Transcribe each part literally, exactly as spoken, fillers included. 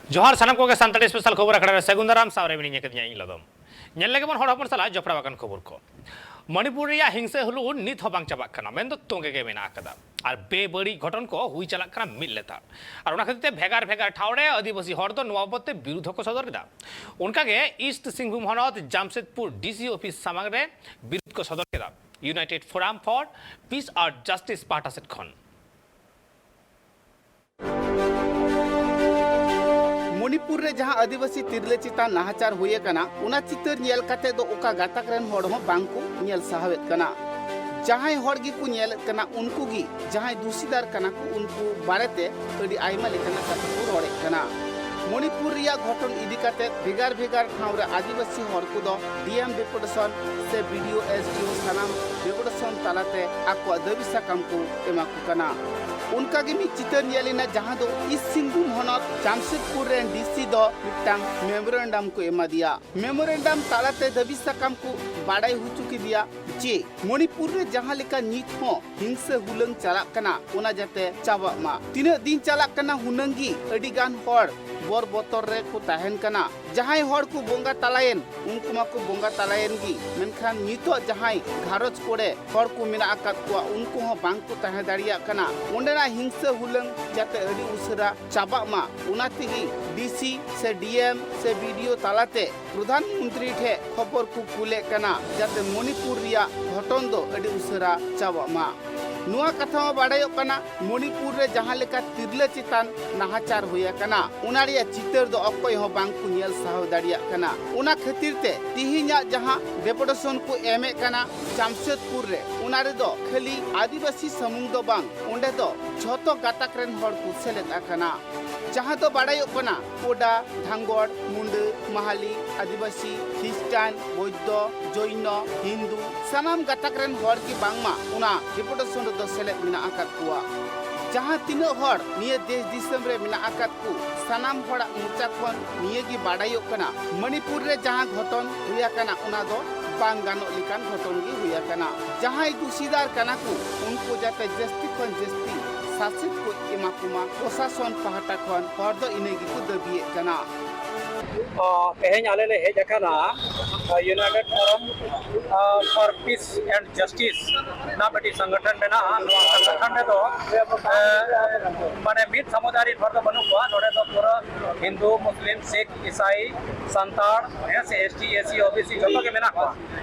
ᱡᱚᱦᱟᱨ ᱥᱟᱱᱟᱢ ᱠᱚᱜᱮ ᱥᱟᱱᱛᱟᱲᱤ ᱥᱯᱮᱥᱟᱞ ᱠᱷᱚᱵᱚᱨ ᱟᱠᱷᱲᱟ ᱨᱮ ᱥᱟᱹᱜᱩᱱ ᱫᱟᱨᱟᱢ᱾ ᱥᱟᱶᱨᱮ ᱢᱤᱱᱟᱹᱧᱟ ᱠᱟᱫᱤᱧᱟ ᱤᱧ ᱞᱚᱫᱚᱢ᱾ ᱧᱮᱞ ᱞᱮᱜᱮ ᱵᱚᱱ ᱦᱚᱲ ᱦᱚᱯᱚᱱ ᱥᱟᱞᱟᱜ ᱡᱚᱯᱲᱟᱣ ᱟᱠᱟᱱ ᱠᱷᱚᱵᱚᱨ ᱠᱚ᱾ ᱢᱚᱱᱤᱯᱩᱨ ᱨᱮᱭᱟᱜ ᱦᱤᱝᱥᱟᱹ ᱦᱩᱞᱩ ᱱᱤᱛ ᱦᱚᱸ ᱵᱟᱝ ᱪᱟᱵᱟᱜ ᱠᱟᱱᱟ, ᱢᱮᱱᱫᱚ ᱛᱚᱸᱜᱮ ᱜᱮ ᱢᱮᱱᱟᱜ ᱟᱠᱟᱫᱟ᱾ ᱟᱨ ᱵᱮᱵᱟᱹᱲᱤᱡ ᱜᱷᱚᱴᱚᱱ ᱠᱚ ᱦᱩᱭ ᱪᱟᱞᱟᱜ ᱠᱟᱱᱟ ᱢᱤᱫ ᱞᱮᱛᱟᱲ᱾ ᱟᱨ ᱚᱱᱟ ᱠᱷᱟᱹᱛᱤᱨ ᱛᱮ ᱵᱷᱮᱜᱟᱨ ᱵᱷᱮᱜᱟᱨ ᱴᱷᱟᱶ ᱨᱮ ᱟᱹᱫᱤᱵᱟᱹᱥᱤ ᱦᱚᱲ ᱫᱚ ᱱᱚᱣᱟ ᱵᱟᱵᱚᱫ ᱛᱮ ᱵᱤᱨᱩᱫᱷ ᱦᱚᱸᱠᱚ ᱥᱚᱫᱚᱨ ᱮᱫᱟ᱾ ᱚᱱᱠᱟᱜᱮ ᱤᱥᱴ ᱥᱤᱝᱵᱷᱩᱢ ᱦᱚᱱᱚᱛ ᱡᱟᱢᱥᱮᱫᱽᱯᱩᱨ ᱰᱤ ᱥᱤ ᱚᱯᱷᱤᱥ ᱥᱟᱢᱟᱝ ᱨᱮ ᱵᱤᱨᱩᱫᱷ ᱠᱚ ᱥᱚᱫᱚᱨ ᱠᱮᱫᱟ United Forum for Peace and Justice ᱯᱟᱦᱴᱟ ᱥᱮᱫ ᱠᱷᱚᱱ᱾ ᱢᱚᱱᱤᱯᱩᱨ ᱨᱮ ᱡᱟᱦᱟᱸ ᱟᱹᱫᱤᱵᱟᱹᱥᱤ ᱛᱤᱨᱞᱟᱹ ᱪᱮᱛᱟᱱ ᱱᱟᱦᱟᱪᱟᱨ ᱦᱩᱭ ᱟᱠᱟᱱᱟ, ᱚᱱᱟ ᱪᱤᱛᱟᱹᱨ ᱧᱮᱞ ᱠᱟᱛᱮ ᱫᱚ ᱚᱠᱟ ᱜᱟᱛᱟᱠ ᱨᱮᱱ ᱦᱚᱲ ᱦᱚᱸ ᱵᱟᱝ ᱠᱚ ᱧᱮᱞ ᱥᱟᱦᱟᱣᱮᱫ ᱠᱟᱱᱟ᱾ ᱡᱟᱦᱟᱸᱭ ᱦᱚᱲ ᱜᱮᱠᱚ ᱧᱮᱞᱮᱫ ᱠᱟᱱᱟ, ᱩᱱᱠᱩ ᱜᱮ ᱡᱟᱦᱟᱸᱭ ᱫᱩᱥᱤᱫᱟᱨ ᱠᱟᱱᱟ ᱠᱚ, ᱩᱱᱠᱩ ᱵᱟᱨᱮᱛᱮ ᱟᱹᱰᱤ ᱟᱭᱢᱟ ᱞᱮᱠᱟᱱᱟᱜ ᱠᱟᱛᱷᱟ ᱠᱚ ᱨᱚᱲᱮᱫ ᱠᱟᱱᱟ᱾ ᱢᱚᱱᱤᱯᱩᱨ ᱨᱮᱭᱟᱜ ᱜᱷᱚᱴᱚᱱ ᱤᱫᱤ ᱠᱟᱛᱮ ᱵᱷᱮᱜᱟᱨ ᱵᱷᱮᱜᱟᱨ ᱴᱷᱟᱶ ᱨᱮ ᱟᱹᱫᱤᱵᱟᱹᱥᱤ ᱦᱚᱲ ᱠᱚᱫᱚ ᱰᱤ ᱮᱢ ᱰᱮᱯᱩᱴᱮᱥᱚᱱ ᱥᱮ ᱵᱤ ᱰᱤ ᱳ, ᱮᱥ ᱰᱤ ᱳ ᱥᱟᱱᱟᱢ ᱰᱮᱯᱩᱴᱮᱥᱚᱱ ᱛᱟᱞᱟᱛᱮ ᱟᱠᱚᱣᱟᱜ ᱫᱟᱹᱵᱤ ᱥᱟᱠᱟᱢ ᱠᱚ ᱮᱢᱟ ᱠᱚ ᱠᱟᱱᱟ᱾ ᱚᱱᱠᱟ ᱜᱮ ᱢᱤᱫ ᱪᱤᱛᱟᱹᱨ ᱧᱮᱞ ᱮᱱᱟ, ᱡᱟᱦᱟᱸ ᱫᱚ ᱤᱥᱴ ᱥᱤᱝᱵᱷᱩᱢ ᱦᱚᱱᱚᱛ ᱡᱟᱢᱥᱮᱫᱽᱯᱩᱨ ᱨᱮᱱ ᱰᱤ ᱥᱤ ᱫᱚ ᱢᱤᱫᱴᱟᱝ ᱢᱮᱢᱳᱨᱮᱱᱰᱟᱢ ᱠᱚ ᱮᱢᱟ ᱫᱮᱭᱟ᱾ ᱢᱮᱢᱳᱨᱮᱱᱰᱟᱢ ᱛᱟᱞᱟᱛᱮ ᱫᱟᱹᱵᱤ ᱥᱟᱠᱟᱢ ᱠᱚ ᱵᱟᱲᱟᱭ ᱦᱚᱪᱚ ᱠᱮᱫᱮᱭᱟ ᱡᱮ ᱢᱚᱱᱤᱯᱩᱨ ᱨᱮ ᱡᱟᱦᱟᱸ ᱞᱮᱠᱟ ᱱᱤᱛ ᱦᱚᱸ ᱦᱤᱝᱥᱟᱹ ᱦᱩᱞᱟᱹᱝ ᱪᱟᱞᱟᱜ ᱠᱟᱱᱟ, ᱚᱱᱟ ᱡᱟᱛᱮ ᱪᱟᱵᱟᱜ ᱢᱟ᱾ ᱛᱤᱱᱟᱹᱜ ᱫᱤᱱ ᱪᱟᱞᱟᱜ ᱠᱟᱱᱟ, ᱦᱩᱱᱟᱹᱝ ᱜᱮ ᱟᱹᱰᱤ ᱜᱟᱱ ᱦᱚᱲ ᱵᱚᱨ ᱵᱚᱛᱚᱨ ᱨᱮ ᱠᱚ ᱛᱟᱦᱮᱱ ᱠᱟᱱᱟ᱾ ᱡᱟᱦᱟᱸᱭ ᱦᱚᱲ ᱠᱚ ᱵᱚᱸᱜᱟ ᱛᱟᱞᱟᱭᱮᱱ, ᱩᱱᱠᱩ ᱢᱟᱠᱚ ᱵᱚᱸᱜᱟ ᱛᱟᱞᱟᱭᱮᱱ ᱜᱮ, ᱢᱮᱱᱠᱷᱟᱱ ᱱᱤᱛᱚᱜ ᱡᱟᱦᱟᱸᱭ ᱜᱷᱟᱨᱚᱸᱡᱽ ᱠᱚᱨᱮ ᱦᱚᱲ ᱠᱚ ᱢᱮᱱᱟᱜ ᱟᱠᱟᱫ ᱠᱚᱣᱟ, ᱩᱱᱠᱩ ᱦᱚᱸ ᱵᱟᱝ ᱠᱚ ᱛᱟᱦᱮᱸ ᱫᱟᱲᱮᱭᱟᱜ ᱠᱟᱱᱟ᱾ ᱚᱸᱰᱮᱱᱟᱜ ᱦᱤᱝᱥᱟᱹ ᱦᱩᱞᱟᱹᱝ ᱡᱟᱛᱮ ᱟᱹᱰᱤ ᱩᱥᱟᱹᱨᱟ ᱪᱟᱵᱟᱜ ᱢᱟ, ᱚᱱᱟ ᱛᱮᱜᱮ ᱰᱤ ᱥᱤ ᱥᱮ ᱰᱤ ᱮᱢ ᱥᱮ ᱵᱤ ᱰᱤ ᱳ ᱛᱟᱞᱟᱛᱮ ᱯᱨᱚᱫᱷᱟᱱ ᱢᱚᱱᱛᱨᱤ ᱴᱷᱮᱱ ᱠᱷᱚᱵᱚᱨ ᱠᱚ ᱠᱩᱞᱮᱫ ᱠᱟᱱᱟ, ᱡᱟᱛᱮ ᱢᱚᱱᱤᱯᱩᱨ ᱨᱮᱭᱟᱜ ᱜᱷᱚᱴᱚᱱ ᱫᱚ ᱟᱹᱰᱤ ᱩᱥᱟᱹᱨᱟ ᱪᱟᱵᱟᱜ ᱢᱟ᱾ ᱱᱚᱣᱟ ᱠᱟᱛᱷᱟ ᱦᱚᱸ ᱵᱟᱰᱟᱭᱚᱜ ᱠᱟᱱᱟ, ᱢᱚᱱᱤᱯᱩᱨ ᱨᱮ ᱡᱟᱦᱟᱸ ᱞᱮᱠᱟ ᱛᱤᱨᱞᱟᱹ ᱪᱮᱛᱟᱱ ᱱᱟᱦᱟᱪᱟᱨ ᱦᱩᱭ ᱟᱠᱟᱱᱟ, ᱚᱱᱟ ᱨᱮᱭᱟᱜ ᱪᱤᱛᱟᱹᱨ ᱫᱚ ᱚᱠᱚᱭ ᱦᱚᱸ ᱵᱟᱝ ᱠᱚ ᱧᱮᱞ ᱥᱟᱦᱟᱣ ᱫᱟᱲᱮᱭᱟᱜ ᱠᱟᱱᱟ᱾ ᱚᱱᱟ ᱠᱷᱟᱹᱛᱤᱨ ᱛᱮ ᱛᱤᱦᱤᱧᱟᱜ ᱡᱟᱦᱟᱸ ᱰᱮᱯᱩᱴᱮᱥᱚᱱ ᱠᱚ ᱮᱢᱮᱫ ᱠᱟᱱᱟ ᱡᱟᱢᱥᱮᱫᱽᱯᱩᱨ ᱨᱮ, ᱚᱱᱟ ᱨᱮᱫᱚ ᱠᱷᱟᱹᱞᱤ ᱟᱹᱫᱤᱵᱟᱹᱥᱤ ᱥᱩᱢᱩᱝ ᱫᱚ ᱵᱟᱝ, ᱚᱸᱰᱮ ᱫᱚ ᱡᱷᱚᱛᱚ ᱜᱟᱛᱟᱠ ᱨᱮᱱ ᱦᱚᱲ ᱠᱚ ᱥᱮᱞᱮᱫ ᱟᱠᱟᱱᱟ᱾ ᱡᱟᱦᱟᱸ ᱫᱚ ᱵᱟᱲᱟᱭᱚᱜ ᱠᱟᱱᱟ, ᱯᱳᱰᱟ, ᱫᱷᱟᱝᱜᱚᱲ, ᱢᱩᱱᱰᱟᱹ, ᱢᱟᱦᱟᱞᱤ, ᱟᱹᱫᱤᱵᱟᱹᱥᱤ, ᱠᱷᱨᱤᱥᱴᱟᱱ, ᱵᱳᱫᱽᱫᱷᱚ, ᱡᱚᱭᱱᱚ, ᱦᱤᱱᱫᱩ, ᱥᱟᱱᱟᱢ ᱜᱟᱛᱟᱠ ᱨᱮᱱ ᱦᱚᱲ ᱜᱮ ᱵᱟᱝᱢᱟ ᱚᱱᱟ ᱰᱮᱯᱩᱴᱮᱥᱚᱱ ᱨᱮᱫᱚ ᱥᱮᱞᱮᱫ ᱢᱮᱱᱟᱜ ᱟᱠᱟᱫ ᱠᱚᱣᱟ᱾ ᱡᱟᱦᱟᱸ ᱛᱤᱱᱟᱹᱜ ᱦᱚᱲ ᱱᱤᱭᱟᱹ ᱫᱮᱥ ᱫᱤᱥᱚᱢ ᱨᱮ ᱢᱮᱱᱟᱜ ᱟᱠᱟᱫ ᱠᱚ, ᱥᱟᱱᱟᱢ ᱦᱚᱲᱟᱜ ᱢᱚᱪᱟ ᱠᱷᱚᱱ ᱱᱤᱭᱟᱹ ᱜᱮ ᱵᱟᱰᱟᱭᱚᱜ ᱠᱟᱱᱟ, ᱢᱚᱱᱤᱯᱩᱨ ᱨᱮ ᱡᱟᱦᱟᱸ ᱜᱷᱚᱴᱚᱱ ᱦᱩᱭ ᱟᱠᱟᱱᱟ, ᱚᱱᱟ ᱫᱚ ᱵᱟᱝ ᱜᱟᱱᱚᱜ ᱞᱮᱠᱟᱱ ᱜᱷᱚᱴᱚᱱ ᱜᱮ ᱦᱩᱭ ᱟᱠᱟᱱᱟ᱾ ᱡᱟᱦᱟᱸᱭ ᱫᱩᱥᱤᱫᱟᱨ ᱠᱟᱱᱟ ᱠᱚ, ᱩᱱᱠᱩ ᱡᱟᱛᱮ ᱡᱟᱹᱥᱛᱤ ᱠᱷᱚᱱ ᱡᱟᱹᱥᱛᱤ ᱥᱟᱥᱮᱛ ᱠᱚ ᱮᱢᱟ ᱠᱚᱢᱟ ᱯᱨᱚᱥᱟᱥᱚᱱ ᱯᱟᱦᱴᱟ ᱠᱷᱚᱱ ᱦᱚᱲ ᱫᱚ ᱤᱱᱟᱹ ᱜᱮᱠᱚ ᱫᱟᱹᱵᱤᱭᱮᱫ ᱠᱟᱱᱟ᱾ ᱛᱮᱦᱮᱧ ᱟᱞᱮ ᱞᱮ ᱦᱮᱡ ᱟᱠᱟᱱᱟ United Forum for Peace and Justice ᱨᱮᱱᱟᱜ ᱢᱤᱫᱴᱤᱡ ᱥᱚᱝᱜᱚᱴᱷᱚᱱ ᱢᱮᱱᱟᱜᱼᱟ᱾ ᱱᱚᱣᱟ ᱥᱚᱝᱜᱚᱴᱷᱚᱱ ᱨᱮᱫᱚ ᱢᱟᱱᱮ ᱢᱤᱫ ᱥᱟᱢᱩᱫᱟᱭ ᱨᱮᱱ ᱦᱚᱲ ᱫᱚ ᱵᱟᱹᱱᱩᱜ ᱠᱚᱣᱟ᱾ ᱱᱚᱰᱮ ᱫᱚ ᱯᱩᱨᱟᱹ ᱦᱤᱱᱫᱩ, ᱢᱩᱥᱞᱤᱢ, ᱥᱤᱠᱷ, ᱤᱥᱟᱭ, ᱥᱟᱱᱛᱟᱲ, ᱦᱮᱸ ᱥᱮ, ST, SC, OBC ᱡᱚᱛᱚ ᱜᱮ ᱢᱮᱱᱟᱜ ᱠᱚᱣᱟ᱾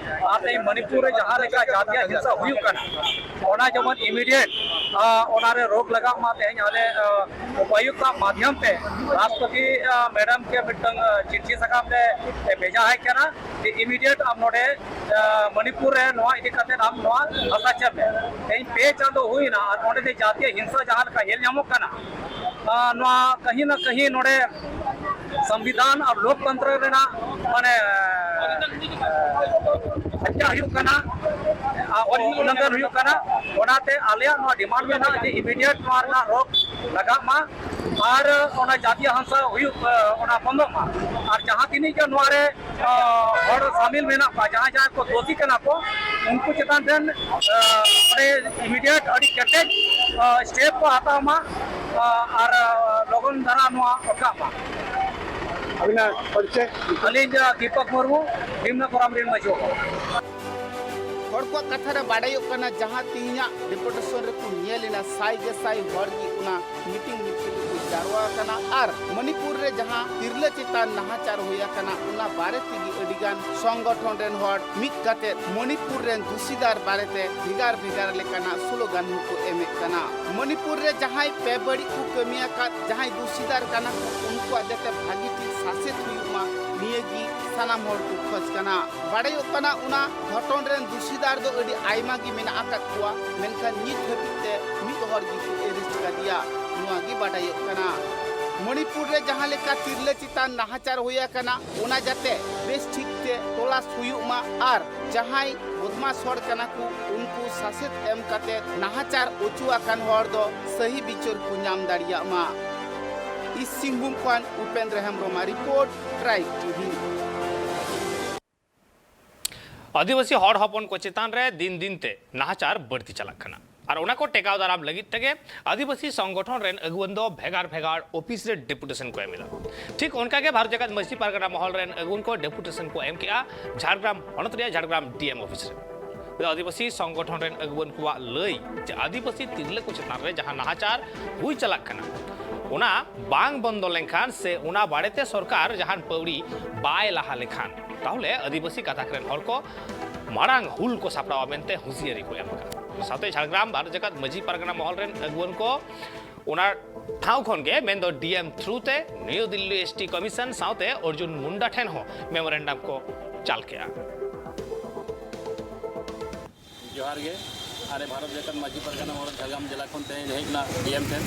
ᱟᱨ ᱛᱮᱦᱮᱧ ᱢᱚᱱᱤᱯᱩᱨ ᱨᱮ ᱡᱟᱦᱟᱸ ᱞᱮᱠᱟ ᱡᱟᱛᱤᱭᱟᱜ ᱦᱤᱝᱥᱟ ᱦᱩᱭᱩᱜ ᱠᱟᱱᱟ, ᱚᱱᱟ ᱡᱮᱢᱚᱱ immediate ᱚᱱᱟᱨᱮ ᱨᱳᱠ ᱞᱟᱜᱟᱜ ᱢᱟ᱾ ᱛᱮᱦᱮᱧ ᱟᱞᱮ ᱩᱯᱟᱭᱩᱠᱛᱟ ᱢᱟᱫᱷᱭᱚᱢ ᱛᱮ ᱨᱟᱥᱴᱨᱚᱯᱚᱛᱤ ᱢᱮᱰᱟᱢ ᱠᱮ ᱢᱤᱫᱴᱟᱝ ᱪᱤᱴᱷᱤ ᱥᱟᱠᱟᱢ ᱞᱮ ᱵᱷᱮᱡᱟ ᱟᱭ ᱠᱟᱱᱟ ᱡᱮ immediate ᱟᱢ ᱱᱚᱰᱮ ᱢᱚᱱᱤᱯᱩᱨ ᱨᱮ ᱱᱚᱣᱟ ᱤᱫᱤ ᱠᱟᱛᱮ ᱟᱢ ᱱᱚᱣᱟ ᱦᱟᱥᱟ ᱪᱮᱫ ᱢᱮ᱾ ᱛᱮᱦᱮᱧ ᱯᱮ ᱪᱟᱸᱫᱚ ᱦᱩᱭᱱᱟ ᱟᱨ ᱚᱸᱰᱮ ᱫᱚ ᱡᱟᱛᱤᱭᱟᱜ ᱦᱤᱝᱥᱟ ᱡᱟᱦᱟᱸ ᱞᱮᱠᱟ ᱧᱮᱞ ᱧᱟᱢᱚᱜ ᱠᱟᱱᱟ, ᱱᱚᱣᱟ ᱠᱟᱹᱦᱤ ᱱᱟ ᱠᱟᱹᱦᱤ ᱱᱚᱰᱮ ᱥᱚᱝᱵᱤᱫᱷᱟᱱ ᱟᱨ ᱞᱳᱠᱛᱚᱱᱛᱨᱚ ᱨᱮᱱᱟᱜ ᱢᱟᱱᱮ ᱦᱟᱛᱭᱟ ᱦᱩᱭᱩᱜ ᱠᱟᱱᱟ, ᱩᱞᱞᱚᱝᱜᱷᱚᱱ ᱦᱩᱭᱩᱜ ᱠᱟᱱᱟ᱾ ᱚᱱᱟᱛᱮ ᱟᱞᱮᱭᱟᱜ ᱱᱚᱣᱟ ᱰᱤᱢᱟᱱᱰ ᱢᱮᱱᱟᱜᱼᱟ ᱡᱮ immediate ᱱᱚᱣᱟ ᱨᱮᱱᱟᱜ ᱨᱳᱠ ᱞᱟᱜᱟᱜ ᱢᱟ ᱟᱨ ᱚᱱᱟ ᱡᱟᱛᱤᱭᱚ ᱦᱤᱝᱥᱟ ᱦᱩᱭᱩᱜ, ᱚᱱᱟ ᱵᱚᱱᱫᱚᱜ ᱢᱟ᱾ ᱟᱨ ᱡᱟᱦᱟᱸ ᱛᱤᱱᱟᱹᱜ ᱜᱮ ᱱᱚᱣᱟ ᱨᱮ ᱦᱚᱲ ᱥᱟᱢᱤᱞ ᱢᱮᱱᱟᱜ ᱠᱚᱣᱟ, ᱡᱟᱦᱟᱸᱭ ᱡᱟᱦᱟᱸᱭ ᱠᱚ ᱫᱳᱥᱤ ᱠᱟᱱᱟ ᱠᱚ, ᱩᱱᱠᱩ ᱪᱮᱛᱟᱱ ᱴᱷᱮᱱ ᱚᱸᱰᱮ immediate ᱟᱹᱰᱤ ᱠᱮᱴᱮᱡ step ᱠᱚ ᱦᱟᱛᱟᱣ ᱢᱟ ᱟᱨ ᱞᱚᱜᱚᱱ ᱫᱷᱟᱨᱟ ᱱᱚᱣᱟ ᱚᱴᱠᱟᱜ ᱢᱟ᱾ ᱟᱹᱵᱤᱱᱟᱜ ᱯᱚᱨᱤᱪᱚᱭ? ᱟᱹᱞᱤᱧ ᱫᱚ ᱫᱤᱯᱚᱠ ᱢᱩᱨᱢᱩ, ᱵᱷᱤᱢᱱᱟ ᱠᱚᱨᱟᱢ ᱨᱮᱱ ᱢᱟᱹᱡᱷᱤ ᱵᱟᱵᱟ᱾ ᱦᱚᱲ ᱠᱚᱣᱟᱜ ᱠᱟᱛᱷᱟ ᱨᱮ ᱵᱟᱰᱟᱭᱚᱜ ᱠᱟᱱᱟ, ᱡᱟᱦᱟᱸ ᱛᱮᱦᱮᱧᱟᱜ ᱰᱮᱯᱩᱴᱮᱥᱚᱱ ᱨᱮᱠᱚ ᱧᱮᱞ ᱮᱱᱟ ᱥᱟᱭ ᱜᱮ ᱥᱟᱭ ᱦᱚᱲ ᱜᱮ ᱚᱱᱟ ᱢᱤᱴᱤᱝ ᱢᱤᱪᱷᱤᱞ ᱨᱮᱠᱚ ᱡᱟᱨᱣᱟ ᱟᱠᱟᱱᱟ ᱟᱨ ᱢᱚᱱᱤᱯᱩᱨ ᱨᱮ ᱡᱟᱦᱟᱸ ᱛᱤᱨᱞᱟᱹ ᱪᱮᱛᱟᱱ ᱱᱟᱦᱟᱪᱟᱨ ᱦᱩᱭ ᱟᱠᱟᱱᱟ, ᱚᱱᱟ ᱵᱟᱨᱮ ᱛᱮᱜᱮ ᱟᱹᱰᱤ ᱜᱟᱱ ᱥᱚᱝᱜᱚᱴᱷᱚᱱ ᱨᱮᱱ ᱦᱚᱲ ᱢᱤᱫ ᱠᱟᱛᱮ ᱢᱚᱱᱤᱯᱩᱨ ᱨᱮᱱ ᱫᱩᱥᱤᱫᱟᱨ ᱵᱟᱨᱮᱛᱮ ᱵᱷᱮᱜᱟᱨ ᱵᱷᱮᱜᱟᱨ ᱞᱮᱠᱟᱱᱟᱜ ᱥᱞᱳᱜᱟᱱ ᱦᱚᱸᱠᱚ ᱮᱢᱮᱫ ᱠᱟᱱᱟ᱾ ᱢᱚᱱᱤᱯᱩᱨ ᱨᱮ ᱡᱟᱦᱟᱸᱭ ᱵᱮᱵᱟᱹᱲᱤᱡ ᱠᱚ ᱠᱟᱹᱢᱤ ᱟᱠᱟᱫ, ᱡᱟᱦᱟᱸᱭ ᱫᱩᱥᱤᱫᱟᱨ ᱠᱟᱱᱟ ᱠᱚ, ᱩᱱᱠᱩᱣᱟᱜ ᱡᱟᱛᱮ ᱵᱷᱟᱹᱜᱤ ᱴᱷᱤᱠ ᱥᱟᱥᱮᱛ ᱦᱩᱭᱩᱜ ᱢᱟ, ᱱᱤᱭᱟᱹ ᱜᱮ ᱥᱟᱱᱟᱢ ᱦᱚᱲ ᱠᱚ ᱠᱷᱚᱡᱽ ᱠᱟᱱᱟ᱾ ᱵᱟᱰᱟᱭᱚᱜ ᱠᱟᱱᱟ, ᱚᱱᱟ ᱜᱷᱚᱴᱚᱱ ᱨᱮᱱ ᱫᱩᱥᱤᱫᱟᱨ ᱫᱚ ᱟᱹᱰᱤ ᱟᱭᱢᱟ ᱜᱮ ᱢᱮᱱᱟᱜ ᱟᱠᱟᱫ ᱠᱚᱣᱟ, ᱢᱮᱱᱠᱷᱟᱱ ᱱᱤᱛ ᱦᱟᱹᱵᱤᱡ ᱛᱮ ᱢᱤᱫ ᱦᱚᱲ ᱜᱮᱠᱚ arrest ᱠᱟᱫᱮᱭᱟ, ᱱᱚᱣᱟ ᱜᱮ ᱵᱟᱰᱟᱭᱚᱜ ᱠᱟᱱᱟ᱾ ᱢᱚᱱᱤᱯᱩᱨ ᱨᱮ ᱡᱟᱦᱟᱸ ᱞᱮᱠᱟ ᱛᱤᱨᱞᱟᱹ ᱪᱮᱛᱟᱱ ᱱᱟᱦᱟᱪᱟᱨ ᱦᱩᱭ ᱟᱠᱟᱱᱟ, ᱚᱱᱟ ᱡᱟᱛᱮ ᱵᱮᱥ ᱴᱷᱤᱠ ᱛᱮ ᱛᱚᱞᱟᱥ ᱦᱩᱭᱩᱜ ᱢᱟ ᱟᱨ ᱡᱟᱦᱟᱸᱭ ᱵᱚᱫᱢᱟᱥ ᱦᱚᱲ ᱠᱟᱱᱟ ᱠᱚ, ᱩᱱᱠᱩ ᱥᱟᱥᱮᱛ ᱮᱢ ᱠᱟᱛᱮ ᱱᱟᱦᱟᱪᱟᱨ ᱚᱪᱚ ᱟᱠᱟᱱ ᱦᱚᱲ ᱫᱚ ᱥᱟᱹᱦᱤ ᱵᱤᱪᱟᱹᱨ ᱠᱚ ᱧᱟᱢ ᱫᱟᱲᱮᱭᱟᱜ ᱢᱟ᱾ ᱤᱥᱴ ᱥᱤᱝᱵᱷᱩᱢ ᱠᱷᱚᱱ ᱩᱯᱮᱱᱫᱨᱚ ᱦᱮᱢᱵᱨᱚᱢᱟᱜ report, Tribe TV᱾ ᱟᱹᱫᱤᱵᱟᱹᱥᱤ ᱦᱚᱲ ᱦᱚᱯᱚᱱ ᱠᱚ ᱪᱮᱛᱟᱱ ᱨᱮ ᱫᱤᱱ ᱫᱤᱱ ᱛᱮ ᱱᱟᱦᱟᱪᱟᱨ ᱵᱟᱹᱲᱛᱤ ᱪᱟᱞᱟᱜ ᱠᱟᱱᱟ᱾ ᱟᱨ ᱚᱱᱟ ᱠᱚ ᱴᱮᱠᱟᱣ ᱫᱟᱨᱟᱢ ᱞᱟᱹᱜᱤᱫ ᱛᱮᱜᱮ ᱟᱹᱫᱤᱵᱟᱹᱥᱤ ᱥᱚᱝᱜᱚᱴᱷᱚᱱ ᱨᱮᱱ ᱟᱹᱜᱩᱣᱟᱹᱱ ᱫᱚ ᱵᱷᱮᱜᱟᱨ ᱵᱷᱮᱜᱟᱨ ᱚᱯᱷᱤᱥ ᱨᱮ ᱰᱮᱯᱩᱴᱮᱥᱚᱱ ᱠᱚ ᱮᱢ ᱮᱫᱟ᱾ ᱴᱷᱤᱠ ᱚᱱᱠᱟ ᱜᱮ ᱵᱷᱟᱨᱚᱛ ᱡᱟᱠᱟᱛ ᱢᱟᱹᱡᱷᱤ ᱯᱟᱨᱜᱟᱱᱟ ᱢᱚᱦᱚᱞ ᱨᱮᱱ ᱟᱹᱜᱩᱣᱟᱹᱱ ᱠᱚ ᱰᱮᱯᱩᱴᱮᱥᱚᱱ ᱠᱚ ᱮᱢ ᱠᱮᱜᱼᱟ ᱡᱷᱟᱲᱜᱨᱟᱢ ᱦᱚᱱᱚᱛ ᱨᱮᱭᱟᱜ ᱡᱷᱟᱲᱜᱨᱟᱢ ᱰᱤ ᱮᱢ ᱚᱯᱷᱤᱥ ᱨᱮ᱾ ᱟᱹᱫᱤᱵᱟᱹᱥᱤ ᱥᱚᱝᱜᱚᱴᱷᱚᱱ ᱨᱮᱱ ᱟᱹᱜᱩᱣᱟᱹᱱ ᱠᱚᱣᱟᱜ ᱞᱟᱹᱭ ᱡᱮ ᱟᱹᱫᱤᱵᱟᱹᱥᱤ ᱛᱤᱨᱞᱟᱹ ᱠᱚ ᱪᱮᱛᱟᱱ ᱨᱮ ᱡᱟᱦᱟᱸ ᱱᱟᱦᱟᱪᱟᱨ ᱦᱩᱭ ᱪᱟᱞᱟᱜ ᱠᱟᱱᱟ, ᱚᱱᱟ ᱵᱟᱝ ᱵᱚᱱᱫᱚ ᱞᱮᱱᱠᱷᱟᱱ ᱥᱮ ᱚᱱᱟ ᱵᱟᱨᱮᱛᱮ ᱥᱚᱨᱠᱟᱨ ᱡᱟᱦᱟᱱ ᱯᱟᱹᱣᱲᱤ ᱵᱟᱭ ᱞᱟᱦᱟ ᱞᱮᱠᱷᱟᱱ, ᱛᱟᱦᱚᱞᱮ ᱟᱹᱫᱤᱵᱟᱹᱥᱤ ᱜᱟᱛᱟᱠ ᱨᱮᱱ ᱦᱚᱲ ᱠᱚ ᱢᱟᱲᱟᱝ ᱦᱩᱞ ᱠᱚ ᱥᱟᱯᱲᱟᱣᱟ ᱢᱮᱱᱛᱮ ᱦᱩᱸᱥᱤᱭᱟᱹᱨᱤ ᱠᱚ ᱮᱢ ᱟᱠᱟᱫᱟ᱾ ᱥᱟᱶᱛᱮ ᱡᱷᱟᱲᱜᱨᱟᱢ ᱵᱷᱟᱨᱚᱛ ᱡᱟᱠᱟᱛ ᱢᱟᱹᱡᱷᱤ ᱯᱟᱨᱜᱟᱱᱟ ᱢᱚᱦᱚᱞ ᱨᱮᱱ ᱟᱹᱜᱩᱣᱟᱹᱱ ᱠᱚ ᱚᱱᱟ ᱴᱷᱟᱶ ᱠᱷᱚᱱ ᱜᱮ, ᱢᱮᱱᱫᱚ ᱰᱤ ᱮᱢ ᱛᱷᱨᱩ ᱛᱮ New Delhi S T commission ᱥᱟᱶᱛᱮ ᱚᱨᱡᱩᱱ ᱢᱩᱱᱰᱟ ᱴᱷᱮᱱ ᱦᱚᱸ ᱢᱮᱢᱳᱨᱮᱱᱰᱟᱢ ᱠᱚ ᱪᱟᱞ ᱠᱮᱜᱼᱟ᱾ ᱡᱚᱦᱟᱨ ᱜᱮ᱾ ᱟᱞᱮ ᱵᱷᱟᱨᱚᱛ ᱡᱟᱠᱟᱛ ᱢᱟᱹᱡᱷᱤ ᱯᱟᱨᱜᱟᱱᱟ ᱢᱚᱦᱚᱞ ᱡᱷᱟᱲᱜᱨᱟᱢ ᱡᱮᱞᱟ ᱠᱷᱚᱱ ᱛᱮᱦᱮᱧ ᱦᱮᱡ ᱮᱱᱟ ᱰᱤ ᱮᱢ ᱴᱷᱮᱱ,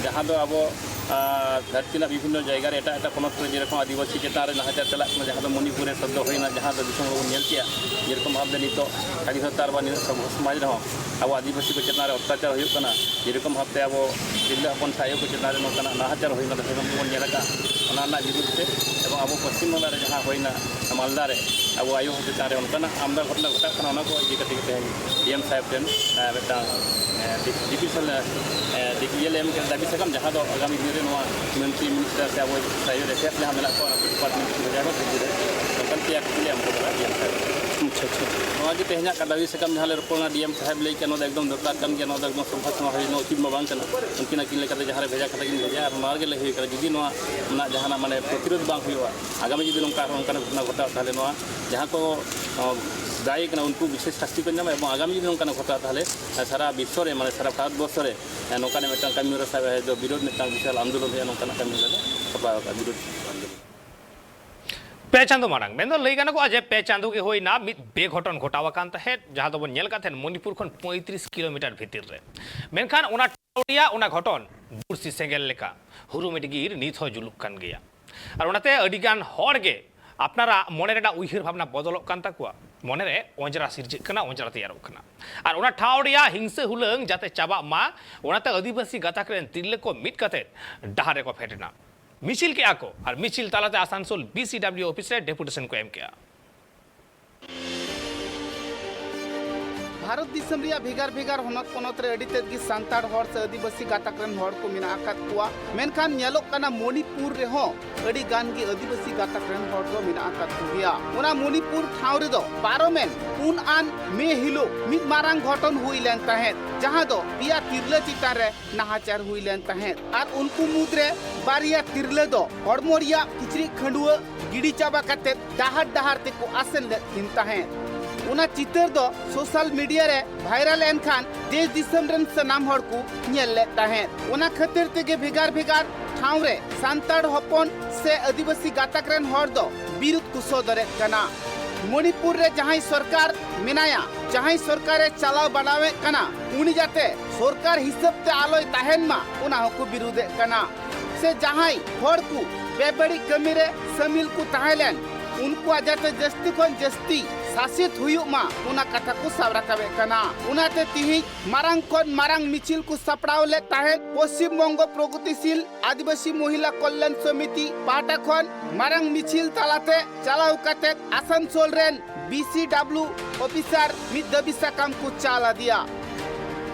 ᱡᱟᱦᱟᱸ ᱫᱚ ᱟᱵᱚ, ᱟᱨ, ᱫᱷᱟᱹᱨᱛᱤ ᱨᱮᱱᱟᱜ ᱵᱤᱵᱷᱤᱱᱱᱚ ᱡᱟᱭᱜᱟ ᱨᱮ ᱮᱴᱟᱜ ᱮᱴᱟᱜ ᱯᱚᱱᱚᱛ ᱠᱚᱨᱮ ᱡᱮᱨᱚᱠᱚᱢ ᱟᱹᱫᱤᱵᱟᱹᱥᱤ ᱪᱮᱛᱟᱱ ᱨᱮ ᱱᱟᱦᱟᱪᱟᱨ ᱪᱟᱞᱟᱜ ᱠᱟᱱᱟ, ᱡᱟᱦᱟᱸ ᱫᱚ ᱢᱚᱱᱤᱯᱩᱨ ᱨᱮ ᱥᱚᱫᱽᱫᱚ ᱦᱩᱭᱱᱟ, ᱡᱟᱦᱟᱸ ᱫᱚ ᱫᱤᱥᱚᱢ ᱦᱚᱲ ᱵᱚᱱ ᱧᱮᱞ ᱠᱮᱜᱼᱟ, ᱡᱮᱨᱚᱠᱚᱢ ᱵᱷᱟᱵᱽᱛᱮ ᱱᱤᱛᱚᱜ ᱥᱟᱫᱷᱤᱱᱚᱛᱟ ᱟᱨ ᱵᱟᱝ ᱱᱤᱛᱚᱜ ᱥᱚᱢᱟᱡᱽ ᱨᱮᱦᱚᱸ ᱟᱵᱚ ᱟᱹᱫᱤᱵᱟᱹᱥᱤ ᱠᱚ ᱪᱮᱛᱟᱱ ᱨᱮ ᱚᱛᱛᱟᱪᱟᱨ ᱦᱩᱭᱩᱜ ᱠᱟᱱᱟ, ᱡᱮᱨᱚᱠᱚᱢ ᱵᱷᱟᱵᱽᱛᱮ ᱟᱵᱚ ᱛᱤᱨᱞᱟᱹ ᱦᱚᱯᱚᱱ ᱥᱮ ᱟᱭᱳ ᱠᱚ ᱪᱮᱛᱟᱱ ᱨᱮ ᱱᱚᱝᱠᱟᱱᱟᱜ ᱱᱟᱦᱟᱪᱟᱨ ᱦᱩᱭᱱᱟ, ᱫᱤᱥᱚᱢ ᱵᱚᱱ ᱧᱮᱞ ᱟᱠᱟᱫᱼᱟ, ᱚᱱᱟ ᱨᱮᱱᱟᱜ ᱵᱤᱨᱩᱫᱽ ᱛᱮ᱾ ᱮᱵᱚᱝ ᱟᱵᱚ ᱯᱚᱥᱪᱤᱢ ᱵᱟᱝᱞᱟ ᱨᱮ ᱡᱟᱦᱟᱸ ᱦᱩᱭᱱᱟ, ᱢᱟᱞᱫᱟ ᱨᱮ ᱟᱵᱚ ᱟᱭᱳ ᱦᱚᱲ ᱪᱮᱛᱟᱱ ᱨᱮ ᱚᱱᱠᱟᱱᱟᱜ ᱟᱢᱫᱟ ᱜᱷᱚᱴᱚᱱᱟ ᱜᱷᱚᱴᱟᱜ ᱠᱟᱱᱟ, ᱚᱱᱟ ᱠᱚ ᱤᱫᱤ ᱠᱟᱛᱮ ᱜᱮ ᱛᱮᱦᱮᱧ ᱰᱤ ᱮᱢ ᱥᱟᱦᱮᱵᱽ ᱴᱷᱮᱱ, ᱮ, ᱢᱤᱫᱴᱟᱝ, ᱮ, ᱰᱤ-, ᱰᱤᱯᱤᱥᱚᱱ, ᱮ, ᱰᱤ-, ᱤᱭᱟᱹ ᱞᱮ ᱮᱢ ᱠᱮᱫᱟ, ᱫᱟᱹᱵᱤ ᱥᱟᱠᱟᱢ, ᱡᱟᱦᱟᱸ ᱫᱚ ᱟᱜᱟᱢᱤ ᱫᱤᱱ ᱨᱮ ᱱᱚᱣᱟ ᱢᱚᱱᱛᱨᱤ ᱢᱤᱱᱤᱥᱴᱟᱨ ᱥᱮ ᱟᱵᱚ ᱥᱟᱭᱤᱰ ᱨᱮ ᱡᱟᱦᱟᱸ ᱢᱮᱱᱟᱜ ᱠᱚᱣᱟ, ᱚᱱᱟ ᱠᱚ ᱰᱤᱯᱟᱨᱴᱢᱮᱱᱴ ᱠᱚ ᱵᱷᱮᱡᱟ ᱠᱚ ᱫᱤᱞᱞᱤ ᱨᱮ, ᱱᱚᱝᱠᱟᱱ ᱯᱮᱭᱟ ᱠᱩᱠᱞᱤ ᱮᱢ ᱠᱟᱫᱟ ᱰᱤ ᱮᱢ ᱥᱟᱦᱮᱵᱽ᱾ ᱟᱪᱪᱷᱟ, ᱟᱪᱪᱷᱟ᱾ ᱱᱚᱣᱟ ᱜᱮ ᱛᱮᱦᱮᱧᱟᱜ ᱫᱟᱹᱵᱤ ᱥᱟᱠᱟᱢ ᱡᱟᱦᱟᱸ ᱞᱮ ᱨᱚᱯᱚᱲ ᱮᱱᱟ, ᱰᱤ ᱮᱢ ᱥᱟᱦᱮᱵᱽ ᱞᱟᱹᱭ ᱠᱮᱫ, ᱱᱚᱣᱟ ᱫᱚ ᱮᱠᱫᱚᱢ ᱫᱚᱨᱠᱟᱨ ᱠᱟᱱ ᱜᱮᱭᱟ, ᱱᱚᱣᱟ ᱫᱚ ᱮᱠᱫᱚᱢ ᱥᱚᱢᱵᱷᱟᱵᱚᱱᱟ ᱦᱩᱭ ᱨᱮᱱᱟᱜ ᱩᱪᱤᱛ ᱢᱟ ᱵᱟᱝ ᱠᱟᱱᱟ᱾ ᱩᱱᱠᱤᱱ ᱟᱹᱠᱤᱱ ᱞᱮᱠᱟᱛᱮ ᱡᱟᱦᱟᱸ ᱨᱮ ᱵᱷᱮᱡᱟ ᱠᱟᱛᱷᱟ ᱠᱤᱱ ᱵᱷᱮᱡᱟ, ᱟᱨ ᱱᱚᱣᱟ ᱨᱮᱜᱮ ᱞᱟᱹᱭ ᱦᱩᱭ ᱠᱟᱱᱟ, ᱡᱩᱫᱤ ᱱᱚᱣᱟ ᱨᱮᱱᱟᱜ ᱡᱟᱦᱟᱱᱟᱜ ᱢᱟᱱᱮ ᱯᱨᱚᱛᱤᱨᱳᱫᱷ ᱵᱟᱝ ᱦᱩᱭᱩᱜᱼᱟ, ᱟᱜᱟᱢᱤ ᱡᱩᱫᱤ ᱱᱚᱝᱠᱟ ᱟᱨᱦᱚᱸ ᱚᱱᱠᱟᱱᱟᱜ ᱜᱷᱚᱴᱚᱱᱟ ᱜᱷᱚᱴᱟᱜᱼᱟ, ᱛᱟᱦᱚᱞᱮ ᱱᱚᱣᱟ ᱡᱟᱦᱟᱸ ᱠᱚ, ᱚ, ᱫᱟᱭᱤ ᱠᱟᱱᱟ, ᱩᱱᱠᱩ ᱵᱤᱥᱮᱥ ᱥᱟᱥᱛᱤ ᱠᱚ ᱧᱟᱢᱟ, ᱮᱵᱚᱝ ᱟᱜᱟᱢᱤ ᱡᱩᱫᱤ ᱱᱚᱝᱠᱟᱱᱟᱜ ᱜᱷᱚᱴᱟᱜᱼᱟ, ᱛᱟᱦᱚᱞᱮ ᱥᱟᱨᱟ ᱵᱤᱥᱥᱚ ᱨᱮ, ᱢᱟᱱᱮ ᱥᱟᱨᱟ ᱵᱷᱟᱨᱚᱛ ᱵᱚᱨᱥᱚ ᱨᱮ, ᱮ, ᱱᱚᱝᱠᱟᱱᱟᱜ ᱢᱤᱫᱴᱟᱝ ᱠᱟᱹᱢᱤ ᱦᱚᱨᱟ ᱥᱟᱵ ᱦᱩᱭᱩᱜᱼᱟ, ᱵᱤᱨᱳᱫᱷ ᱢᱤᱫᱴᱟᱝ ᱵᱤᱥᱟᱞ ᱟᱱᱫᱳᱞᱚᱱ ᱦᱩᱭᱩᱜᱼᱟ, ᱱᱚᱝᱠᱟᱱᱟᱜ ᱠᱟᱹᱢᱤ ᱦᱚᱨᱟ ᱞᱮ ᱥᱟᱯᱲᱟᱣ ᱟᱠᱟᱫᱼᱟ, ᱵᱤᱨᱳᱫᱷ ᱟᱱᱫᱳᱞᱚᱱ᱾ ᱯᱮ ᱪᱟᱸᱫᱚ ᱢᱟᱲᱟᱝ, ᱢᱮᱱᱫᱚ ᱞᱟᱹᱭ ᱜᱟᱱᱚᱜᱼᱟ ᱡᱮ ᱯᱮ ᱪᱟᱸᱫᱚ ᱜᱮ ᱦᱩᱭᱱᱟ, ᱢᱤᱫ ᱵᱮᱜᱷᱚᱴᱚᱱ ᱜᱷᱚᱴᱟᱣ ᱟᱠᱟᱱ ᱛᱟᱦᱮᱸᱫ, ᱡᱟᱦᱟᱸ ᱫᱚᱵᱚᱱ ᱧᱮᱞ ᱟᱠᱟᱫ ᱛᱟᱦᱮᱸᱫ ᱢᱚᱱᱤᱯᱩᱨ ᱠᱷᱚᱱ ᱯᱚᱸᱭᱛᱨᱤᱥ ᱠᱤᱞᱳᱢᱤᱴᱟᱨ ᱵᱷᱤᱛᱤᱨ ᱨᱮ᱾ ᱢᱮᱱᱠᱷᱟᱱ ᱚᱱᱟ ᱴᱷᱟᱶ ᱨᱮᱭᱟᱜ ᱚᱱᱟ ᱜᱷᱚᱴᱚᱱ ᱵᱩᱨᱥᱤ ᱥᱮᱸᱜᱮᱞ ᱞᱮᱠᱟ ᱦᱩᱨᱩᱢᱤᱴᱜᱤᱨ ᱱᱤᱛ ᱦᱚᱸ ᱡᱩᱞᱩᱜ ᱠᱟᱱ ᱜᱮᱭᱟ᱾ ᱟᱨ ᱚᱱᱟᱛᱮ ᱟᱹᱰᱤᱜᱟᱱ ᱦᱚᱲ ᱜᱮ ᱟᱯᱱᱟᱨᱟᱜ ᱢᱚᱱᱮ ᱨᱮᱱᱟᱜ ᱩᱭᱦᱟᱹᱨ ᱵᱷᱟᱵᱽᱱᱟ ᱵᱚᱫᱚᱞᱚᱜ ᱠᱟᱱ ᱛᱟᱠᱚᱣᱟ, ᱢᱚᱱᱮᱨᱮ ᱚᱸᱡᱽᱨᱟ ᱥᱤᱨᱡᱟᱹᱜ ᱠᱟᱱᱟ, ᱚᱸᱡᱽᱨᱟ ᱛᱮᱭᱟᱨᱚᱜ ᱠᱟᱱᱟ᱾ ᱟᱨ ᱚᱱᱟ ᱴᱷᱟᱶ ᱨᱮᱭᱟᱜ ᱦᱤᱝᱥᱟᱹ ᱦᱩᱞᱟᱹᱝ ᱡᱟᱛᱮ ᱪᱟᱵᱟᱜ ᱢᱟ, ᱚᱱᱟᱛᱮ ᱟᱹᱫᱤᱵᱟᱹᱥᱤ ᱜᱟᱛᱟᱠ ᱨᱮᱱ ᱛᱤᱨᱞᱟᱹ ᱠᱚ ᱢᱤᱫ ᱠᱟᱛᱮ ᱰᱟᱦᱟᱨ ᱨᱮᱠᱚ ᱯᱷᱮᱰ ᱮᱱᱟ᱾ ᱢᱤᱪᱷᱤᱞ ᱠᱮᱜᱼᱟ ᱠᱚ ᱟᱨ ᱢᱤᱪᱷᱤᱞ ᱛᱟᱞᱟᱛᱮ Asansol B C W office ᱨᱮ ᱰᱮᱯᱩᱴᱮᱥᱚᱱ ᱠᱚ ᱮᱢ ᱠᱮᱜᱼᱟ᱾ ᱵᱷᱟᱨᱚᱛ ᱫᱤᱥᱚᱢ ᱨᱮᱭᱟᱜ ᱵᱷᱮᱜᱟᱨ ᱵᱷᱮᱜᱟᱨ ᱦᱚᱱᱚᱛ ᱯᱚᱱᱚᱛ ᱨᱮ ᱟᱹᱰᱤ ᱛᱮᱫ ᱜᱮ ᱥᱟᱱᱛᱟᱲ ᱦᱚᱲ ᱥᱮ ᱟᱹᱫᱤᱵᱟᱹᱥᱤ ᱜᱟᱛᱟᱠ ᱨᱮᱱ ᱦᱚᱲ ᱠᱚ ᱢᱮᱱᱟᱜ ᱟᱠᱟᱫ ᱠᱚᱣᱟ᱾ ᱢᱮᱱᱠᱷᱟᱱ ᱧᱮᱞᱚᱜ ᱠᱟᱱᱟ, ᱢᱚᱱᱤᱯᱩᱨ ᱨᱮᱦᱚᱸ ᱟᱹᱰᱤ ᱜᱟᱱ ᱜᱮ ᱟᱹᱫᱤᱵᱟᱹᱥᱤ ᱜᱟᱛᱟᱠ ᱨᱮᱱ ᱦᱚᱲ ᱫᱚ ᱢᱮᱱᱟᱜ ᱟᱠᱟᱫ ᱠᱚᱜᱮᱭᱟ᱾ ᱚᱱᱟ ᱢᱚᱱᱤᱯᱩᱨ ᱴᱷᱟᱶ ᱨᱮᱫᱚ ᱯᱟᱨᱚᱢᱮᱱ ᱯᱩᱱ ᱟᱱ ᱢᱮ ᱦᱤᱞᱳᱜ ᱢᱤᱫ ᱢᱟᱨᱟᱝ ᱜᱷᱚᱴᱚᱱ ᱦᱩᱭ ᱞᱮᱱ ᱛᱟᱦᱮᱸᱫ, ᱡᱟᱦᱟᱸ ᱫᱚ ᱯᱮᱭᱟ ᱛᱤᱨᱞᱟᱹ ᱪᱮᱛᱟᱱ ᱨᱮ ᱱᱟᱦᱟᱪᱟᱨ ᱦᱩᱭ ᱞᱮᱱ ᱛᱟᱦᱮᱸᱫ᱾ ᱟᱨ ᱩᱱᱠᱩ ᱢᱩᱫᱽᱨᱮ ᱵᱟᱨᱭᱟ ᱛᱤᱨᱞᱟᱹ ᱫᱚ ᱦᱚᱲᱢᱚ ᱨᱮᱭᱟᱜ ᱠᱤᱪᱨᱤᱡ ᱠᱷᱟᱹᱰᱩᱣᱟᱹ ᱜᱤᱰᱤ ᱪᱟᱵᱟ ᱠᱟᱛᱮ ᱰᱟᱦᱟᱨ ᱰᱟᱦᱟᱨ ᱛᱮᱠᱚ ᱟᱥᱮᱱ ᱞᱮᱫ ᱠᱤᱱ ᱛᱟᱦᱮᱸᱫ᱾ ᱚᱱᱟ ᱪᱤᱛᱟᱹᱨ ᱫᱚ ᱥᱳᱥᱟᱞ ᱢᱤᱰᱤᱭᱟ ᱨᱮ ᱵᱷᱟᱭᱨᱟᱞ ᱮᱱ ᱠᱷᱟᱱ ᱫᱮᱥ ᱫᱤᱥᱚᱢ ᱨᱮᱱ ᱥᱟᱱᱟᱢ ᱦᱚᱲ ᱠᱚ ᱧᱮᱞ ᱞᱮᱫ ᱛᱟᱦᱮᱸᱫ᱾ ᱚᱱᱟ ᱠᱷᱟᱹᱛᱤᱨ ᱛᱮᱜᱮ ᱵᱷᱮᱜᱟᱨ ᱵᱷᱮᱜᱟᱨ ᱴᱷᱟᱶ ᱨᱮ ᱥᱟᱱᱛᱟᱲ ᱦᱚᱯᱚᱱ ᱥᱮ ᱟᱹᱫᱤᱵᱟᱹᱥᱤ ᱜᱟᱛᱟᱠ ᱨᱮᱱ ᱦᱚᱲ ᱫᱚ ᱵᱤᱨᱩᱫ ᱠᱚ ᱥᱚᱫᱚᱨᱮᱫ ᱠᱟᱱᱟ᱾ ᱢᱚᱱᱤᱯᱩᱨ ᱨᱮ ᱡᱟᱦᱟᱸᱭ ᱥᱚᱨᱠᱟᱨ ᱢᱮᱱᱟᱭᱟ, ᱡᱟᱦᱟᱸᱭ ᱥᱚᱨᱠᱟᱨᱮ ᱪᱟᱞᱟᱣ ᱵᱟᱲᱟᱣᱮᱫ ᱠᱟᱱᱟ, ᱩᱱᱤ ᱡᱟᱛᱮ ᱥᱚᱨᱠᱟᱨ ᱦᱤᱥᱟᱹᱵ ᱛᱮ ᱟᱞᱚᱭ ᱛᱟᱦᱮᱱ ᱢᱟ, ᱚᱱᱟ ᱦᱚᱸᱠᱚ ᱵᱤᱨᱩᱫᱮᱫ ᱠᱟᱱᱟ᱾ ᱥᱮ ᱡᱟᱦᱟᱸᱭ ᱦᱚᱲ ᱠᱚ ᱵᱮᱵᱟᱹᱲᱤᱡ ᱠᱟᱹᱢᱤ ᱨᱮ ᱥᱟᱹᱢᱤᱞ ᱠᱚ ᱛᱟᱦᱮᱸ ᱞᱮᱱ, ᱩᱱᱠᱩᱣᱟᱜ ᱡᱟᱛᱮ ᱡᱟᱹᱥᱛᱤ ᱠᱷᱚᱱ ᱡᱟᱹᱥᱛᱤ ᱥᱟᱥᱮᱛ ᱦᱩᱭᱩᱜ ᱢᱟ, ᱚᱱᱟ ᱠᱟᱛᱷᱟ ᱠᱚ ᱥᱟᱵ ᱨᱟᱠᱟᱵᱮᱫ ᱠᱟᱱᱟ᱾ ᱚᱱᱟᱛᱮ ᱛᱤᱦᱤᱧ ᱢᱟᱨᱟᱝ ᱠᱷᱚᱱ ᱢᱟᱨᱟᱝ ᱢᱤᱪᱷᱤᱞ ᱠᱚ ᱥᱟᱯᱲᱟᱣ ᱞᱮᱫ ᱛᱟᱦᱮᱸᱫ᱾ ᱯᱚᱥᱪᱤᱢ ᱵᱚᱝᱜᱚ ᱯᱨᱚᱜᱚᱛᱤᱥᱤᱞ ᱟᱹᱫᱤᱵᱟᱹᱥᱤ ᱢᱚᱦᱤᱞᱟ ᱠᱚᱞᱭᱟᱱ ᱥᱚᱢᱤᱛᱤ ᱯᱟᱦᱴᱟ ᱠᱷᱚᱱ ᱢᱟᱨᱟᱝ ᱢᱤᱪᱷᱤᱞ ᱛᱟᱞᱟᱛᱮ ᱪᱟᱞᱟᱣ ᱠᱟᱛᱮ ᱟᱥᱟᱱᱥᱳᱞ ᱨᱮᱱ ᱵᱤ ᱥᱤ ᱰᱟᱵᱞᱤᱭᱩ ᱚᱯᱷᱤᱥᱟᱨ ᱢᱤᱫ ᱫᱟᱹᱵᱤ ᱥᱟᱠᱟᱢ ᱠᱚ ᱪᱟᱞ ᱟᱫᱮᱭᱟ᱾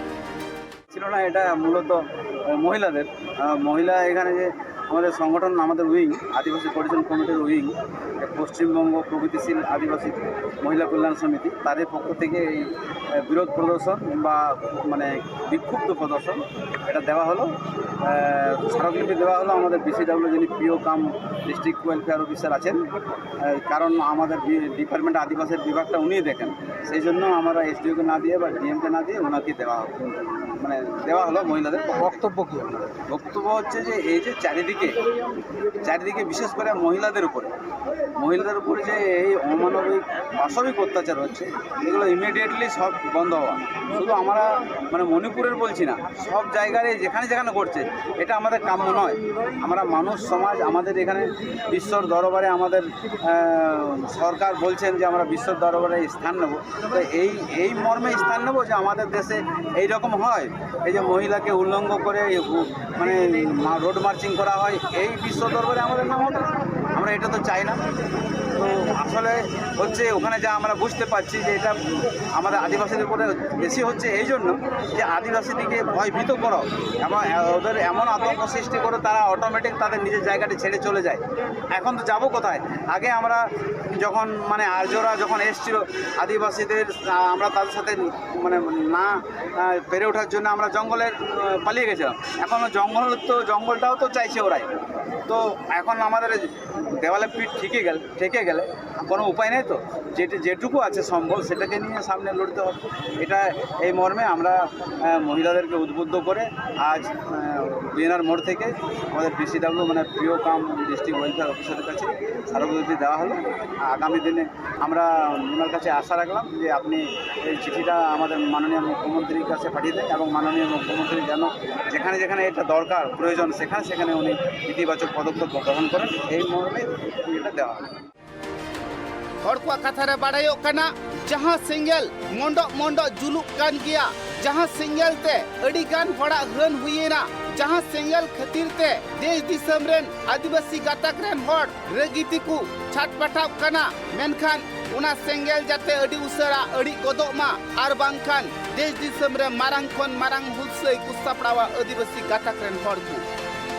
ছিল না, এটা মূলত, আহ, মহিলাদের, আহ, মহিলা এখানে যে আমাদের সংগঠন, আমাদের উইং, আদিবাসী কোঅর্ডিনেশন কমিটির উইং, পশ্চিমবঙ্গ প্রগতিশীল আদিবাসী মহিলা কল্যাণ সমিতি, তাদের পক্ষ থেকে এই, আহ, বিরোধ প্রদর্শন বা মানে বিক্ষুব্ধ প্রদর্শন এটা দেওয়া হলো, আহ, স্মারকলিপি দেওয়া হলো আমাদের বিসিডাব্লিউ, যিনি পিও কাম ডিস্ট্রিক্ট ওয়েলফেয়ার অফিসার আছেন। আহ, কারণ আমাদের বি-, ডিপার্টমেন্ট আদিবাসীর বিভাগটা উনিই দেখেন, সেই জন্য আমরা এসডিওকে না দিয়ে বা ডিএমকে না দিয়ে ওনাকে দেওয়া হবে, মানে দেওয়া হলো মহিলাদের পক্ষ থেকে। বক্তব্য কি আপনাদের? বক্তব্য হচ্ছে যে এই যে চারিদিকে, চারিদিকে বিশেষ করে মহিলাদের উপরে, মহিলাদের উপরে যে এই অমানবিক, পাশবিক অত্যাচার হচ্ছে, এগুলো ইমিডিয়েটলি সব বন্ধ হওয়া। শুধু আমরা মানে মণিপুরের বলছি না, সব জায়গায় যেখানে যেখানে ঘটছে, এটা আমাদের কাম্য নয়। আমরা মানুষ সমাজ, আমাদের এখানে বিশ্বর দরবারে আমাদের, আহ, সরকার বলছেন যে আমরা বিশ্বর দরবারে স্থান নেব। তো এই, এই মর্মে স্থান নেব যে আমাদের দেশে এইরকম হয়, এই যে মহিলাকে উলঙ্গ করে এই উ-, মানে মা-, রোড মার্চিং করা হয়, এই বিশ্ব দরবারে আমাদের নাম হবে? আমরা এটা তো চাই না। তো আসলে হচ্ছে, ওখানে যা আমরা বুঝতে পারছি যে এটা আমাদের আদিবাসীদের উপরে বেশি হচ্ছে এই জন্য যে আদিবাসীদেরকে ভয়ভীত করো এবং ওদের এমন আতঙ্ক সৃষ্টি করো, তারা অটোমেটিক তাদের নিজের জায়গাটি ছেড়ে চলে যায়। এখন তো যাবো কোথায়? আগে আমরা যখন, মানে, আর্যরা যখন এসছিল, আদিবাসীদের, আহ, আমরা তাদের সাথে, মানে, না, আহ, পেরে ওঠার জন্য আমরা জঙ্গলে, আহ, পালিয়ে গেছিলাম। এখন জঙ্গল তো, জঙ্গলটাও তো চাইছে ওরাই। তো এখন আমাদের দেওয়ালে পিঠ থেকে গেলে, থেকে গেলে কোনো উপায় নেই তো। যেটা, যেটুকু আছে সম্বল, সেটাকে নিয়ে সামনে লড়তে হবে। এটা, এই মর্মে আমরা, আহ, মহিলাদেরকে উদ্বুদ্ধ করে আজ, আহ, বিএনআর মোড় থেকে আমাদের পিসিডাব্লিউ, মানে, পিও কাম ডিস্ট্রিক্ট ওয়েলফেয়ার অফিসারের কাছে স্মারকলিপি দেওয়া হলো। আগামী দিনে আমরা ওনার কাছে আশা রাখলাম যে আপনি এই চিঠিটা আমাদের মাননীয় মুখ্যমন্ত্রীর কাছে পাঠিয়ে দেন এবং মাননীয় মুখ্যমন্ত্রী যেন যেখানে যেখানে এটা দরকার, প্রয়োজন, সেখানে সেখানে উনি ইতিবাচক পদক্ষেপ গ্রহণ করেন। এই মর্মে এটা দেওয়া হলো। ᱦᱚᱲ ᱠᱚᱣᱟᱜ ᱠᱟᱛᱷᱟ ᱨᱮ ᱵᱟᱲᱟᱭᱚᱜ ᱠᱟᱱᱟ, ᱡᱟᱦᱟᱸ ᱥᱮᱸᱜᱮᱞ ᱢᱚᱸᱰᱚᱜ ᱢᱚᱸᱰᱚᱜ ᱡᱩᱞᱩᱜ ᱠᱟᱱ ᱜᱮᱭᱟ, ᱡᱟᱦᱟᱸ ᱥᱮᱸᱜᱮᱞ ᱛᱮ ᱟᱹᱰᱤ ᱜᱟᱱ ᱦᱚᱲᱟᱜ ᱦᱟᱹᱱ ᱦᱩᱭᱮᱱᱟ, ᱡᱟᱦᱟᱸ ᱥᱮᱸᱜᱮᱞ ᱠᱷᱟᱹᱛᱤᱨ ᱛᱮ ᱫᱮᱥ ᱫᱤᱥᱚᱢ ᱨᱮᱱ ᱟᱹᱫᱤᱵᱟᱹᱥᱤ ᱜᱟᱛᱟᱠ ᱨᱮᱱ ᱦᱚᱲ ᱨᱟᱹᱜᱤ ᱛᱮᱠᱚ ᱪᱷᱟᱴᱯᱟᱴᱟᱣᱜ ᱠᱟᱱᱟ, ᱢᱮᱱᱠᱷᱟᱱ ᱚᱱᱟ ᱥᱮᱸᱜᱮᱞ ᱡᱟᱛᱮ ᱟᱹᱰᱤ ᱩᱥᱟᱹᱨᱟ ᱟᱹᱲᱤᱡ ᱜᱚᱫᱚᱜ ᱢᱟ, ᱟᱨ ᱵᱟᱝᱠᱷᱟᱱ ᱫᱮᱥ ᱫᱤᱥᱚᱢ ᱨᱮ ᱢᱟᱨᱟᱝ ᱠᱷᱚᱱ ᱢᱟᱨᱟᱝ ᱦᱩᱞᱥᱟᱹᱭ ᱠᱚ ᱥᱟᱯᱲᱟᱣᱟ ᱟᱹᱫᱤᱵᱟᱹᱥᱤ ᱜᱟᱛᱟᱠ ᱨᱮᱱ ᱦᱚᱲ ᱠᱚ᱾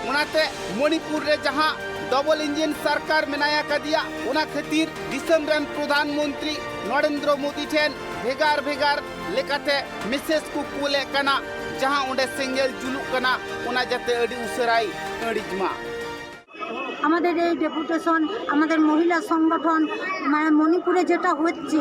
ᱚᱱᱟᱛᱮ ᱢᱚᱱᱤᱯᱩᱨ ᱨᱮ ᱡᱟᱦᱟᱸ ᱰᱚᱵᱚᱞ ᱤᱧᱡᱤᱱ ᱥᱚᱨᱠᱟᱨ ᱢᱮᱱᱟᱭᱟ ᱠᱟᱫᱮᱭᱟ, ᱚᱱᱟ ᱠᱷᱟᱹᱛᱤᱨ ᱫᱤᱥᱚᱢ ᱨᱮᱱ ᱯᱨᱚᱫᱷᱟᱱ ᱢᱚᱱᱛᱨᱤ ᱱᱚᱨᱮᱱᱫᱨᱚ ᱢᱳᱫᱤ ᱴᱷᱮᱱ ᱵᱷᱮᱜᱟᱨ ᱵᱷᱮᱜᱟᱨ ᱞᱮᱠᱟᱛᱮ ᱢᱮᱥᱮᱡᱽ ᱠᱚ ᱠᱩᱞᱮᱫ ᱠᱟᱱᱟ, ᱡᱟᱦᱟᱸ ᱚᱸᱰᱮ ᱥᱮᱸᱜᱮᱞ ᱡᱩᱞᱩᱜ ᱠᱟᱱᱟ, ᱚᱱᱟ ᱡᱟᱛᱮ ᱟᱹᱰᱤ ᱩᱥᱟᱹᱨᱟᱭ ᱟᱹᱲᱤᱡ ᱢᱟ᱾ আমাদের এই ডেপুটেশন, আমাদের মহিলা সংগঠন, মানে, মণিপুরে যেটা হচ্ছে,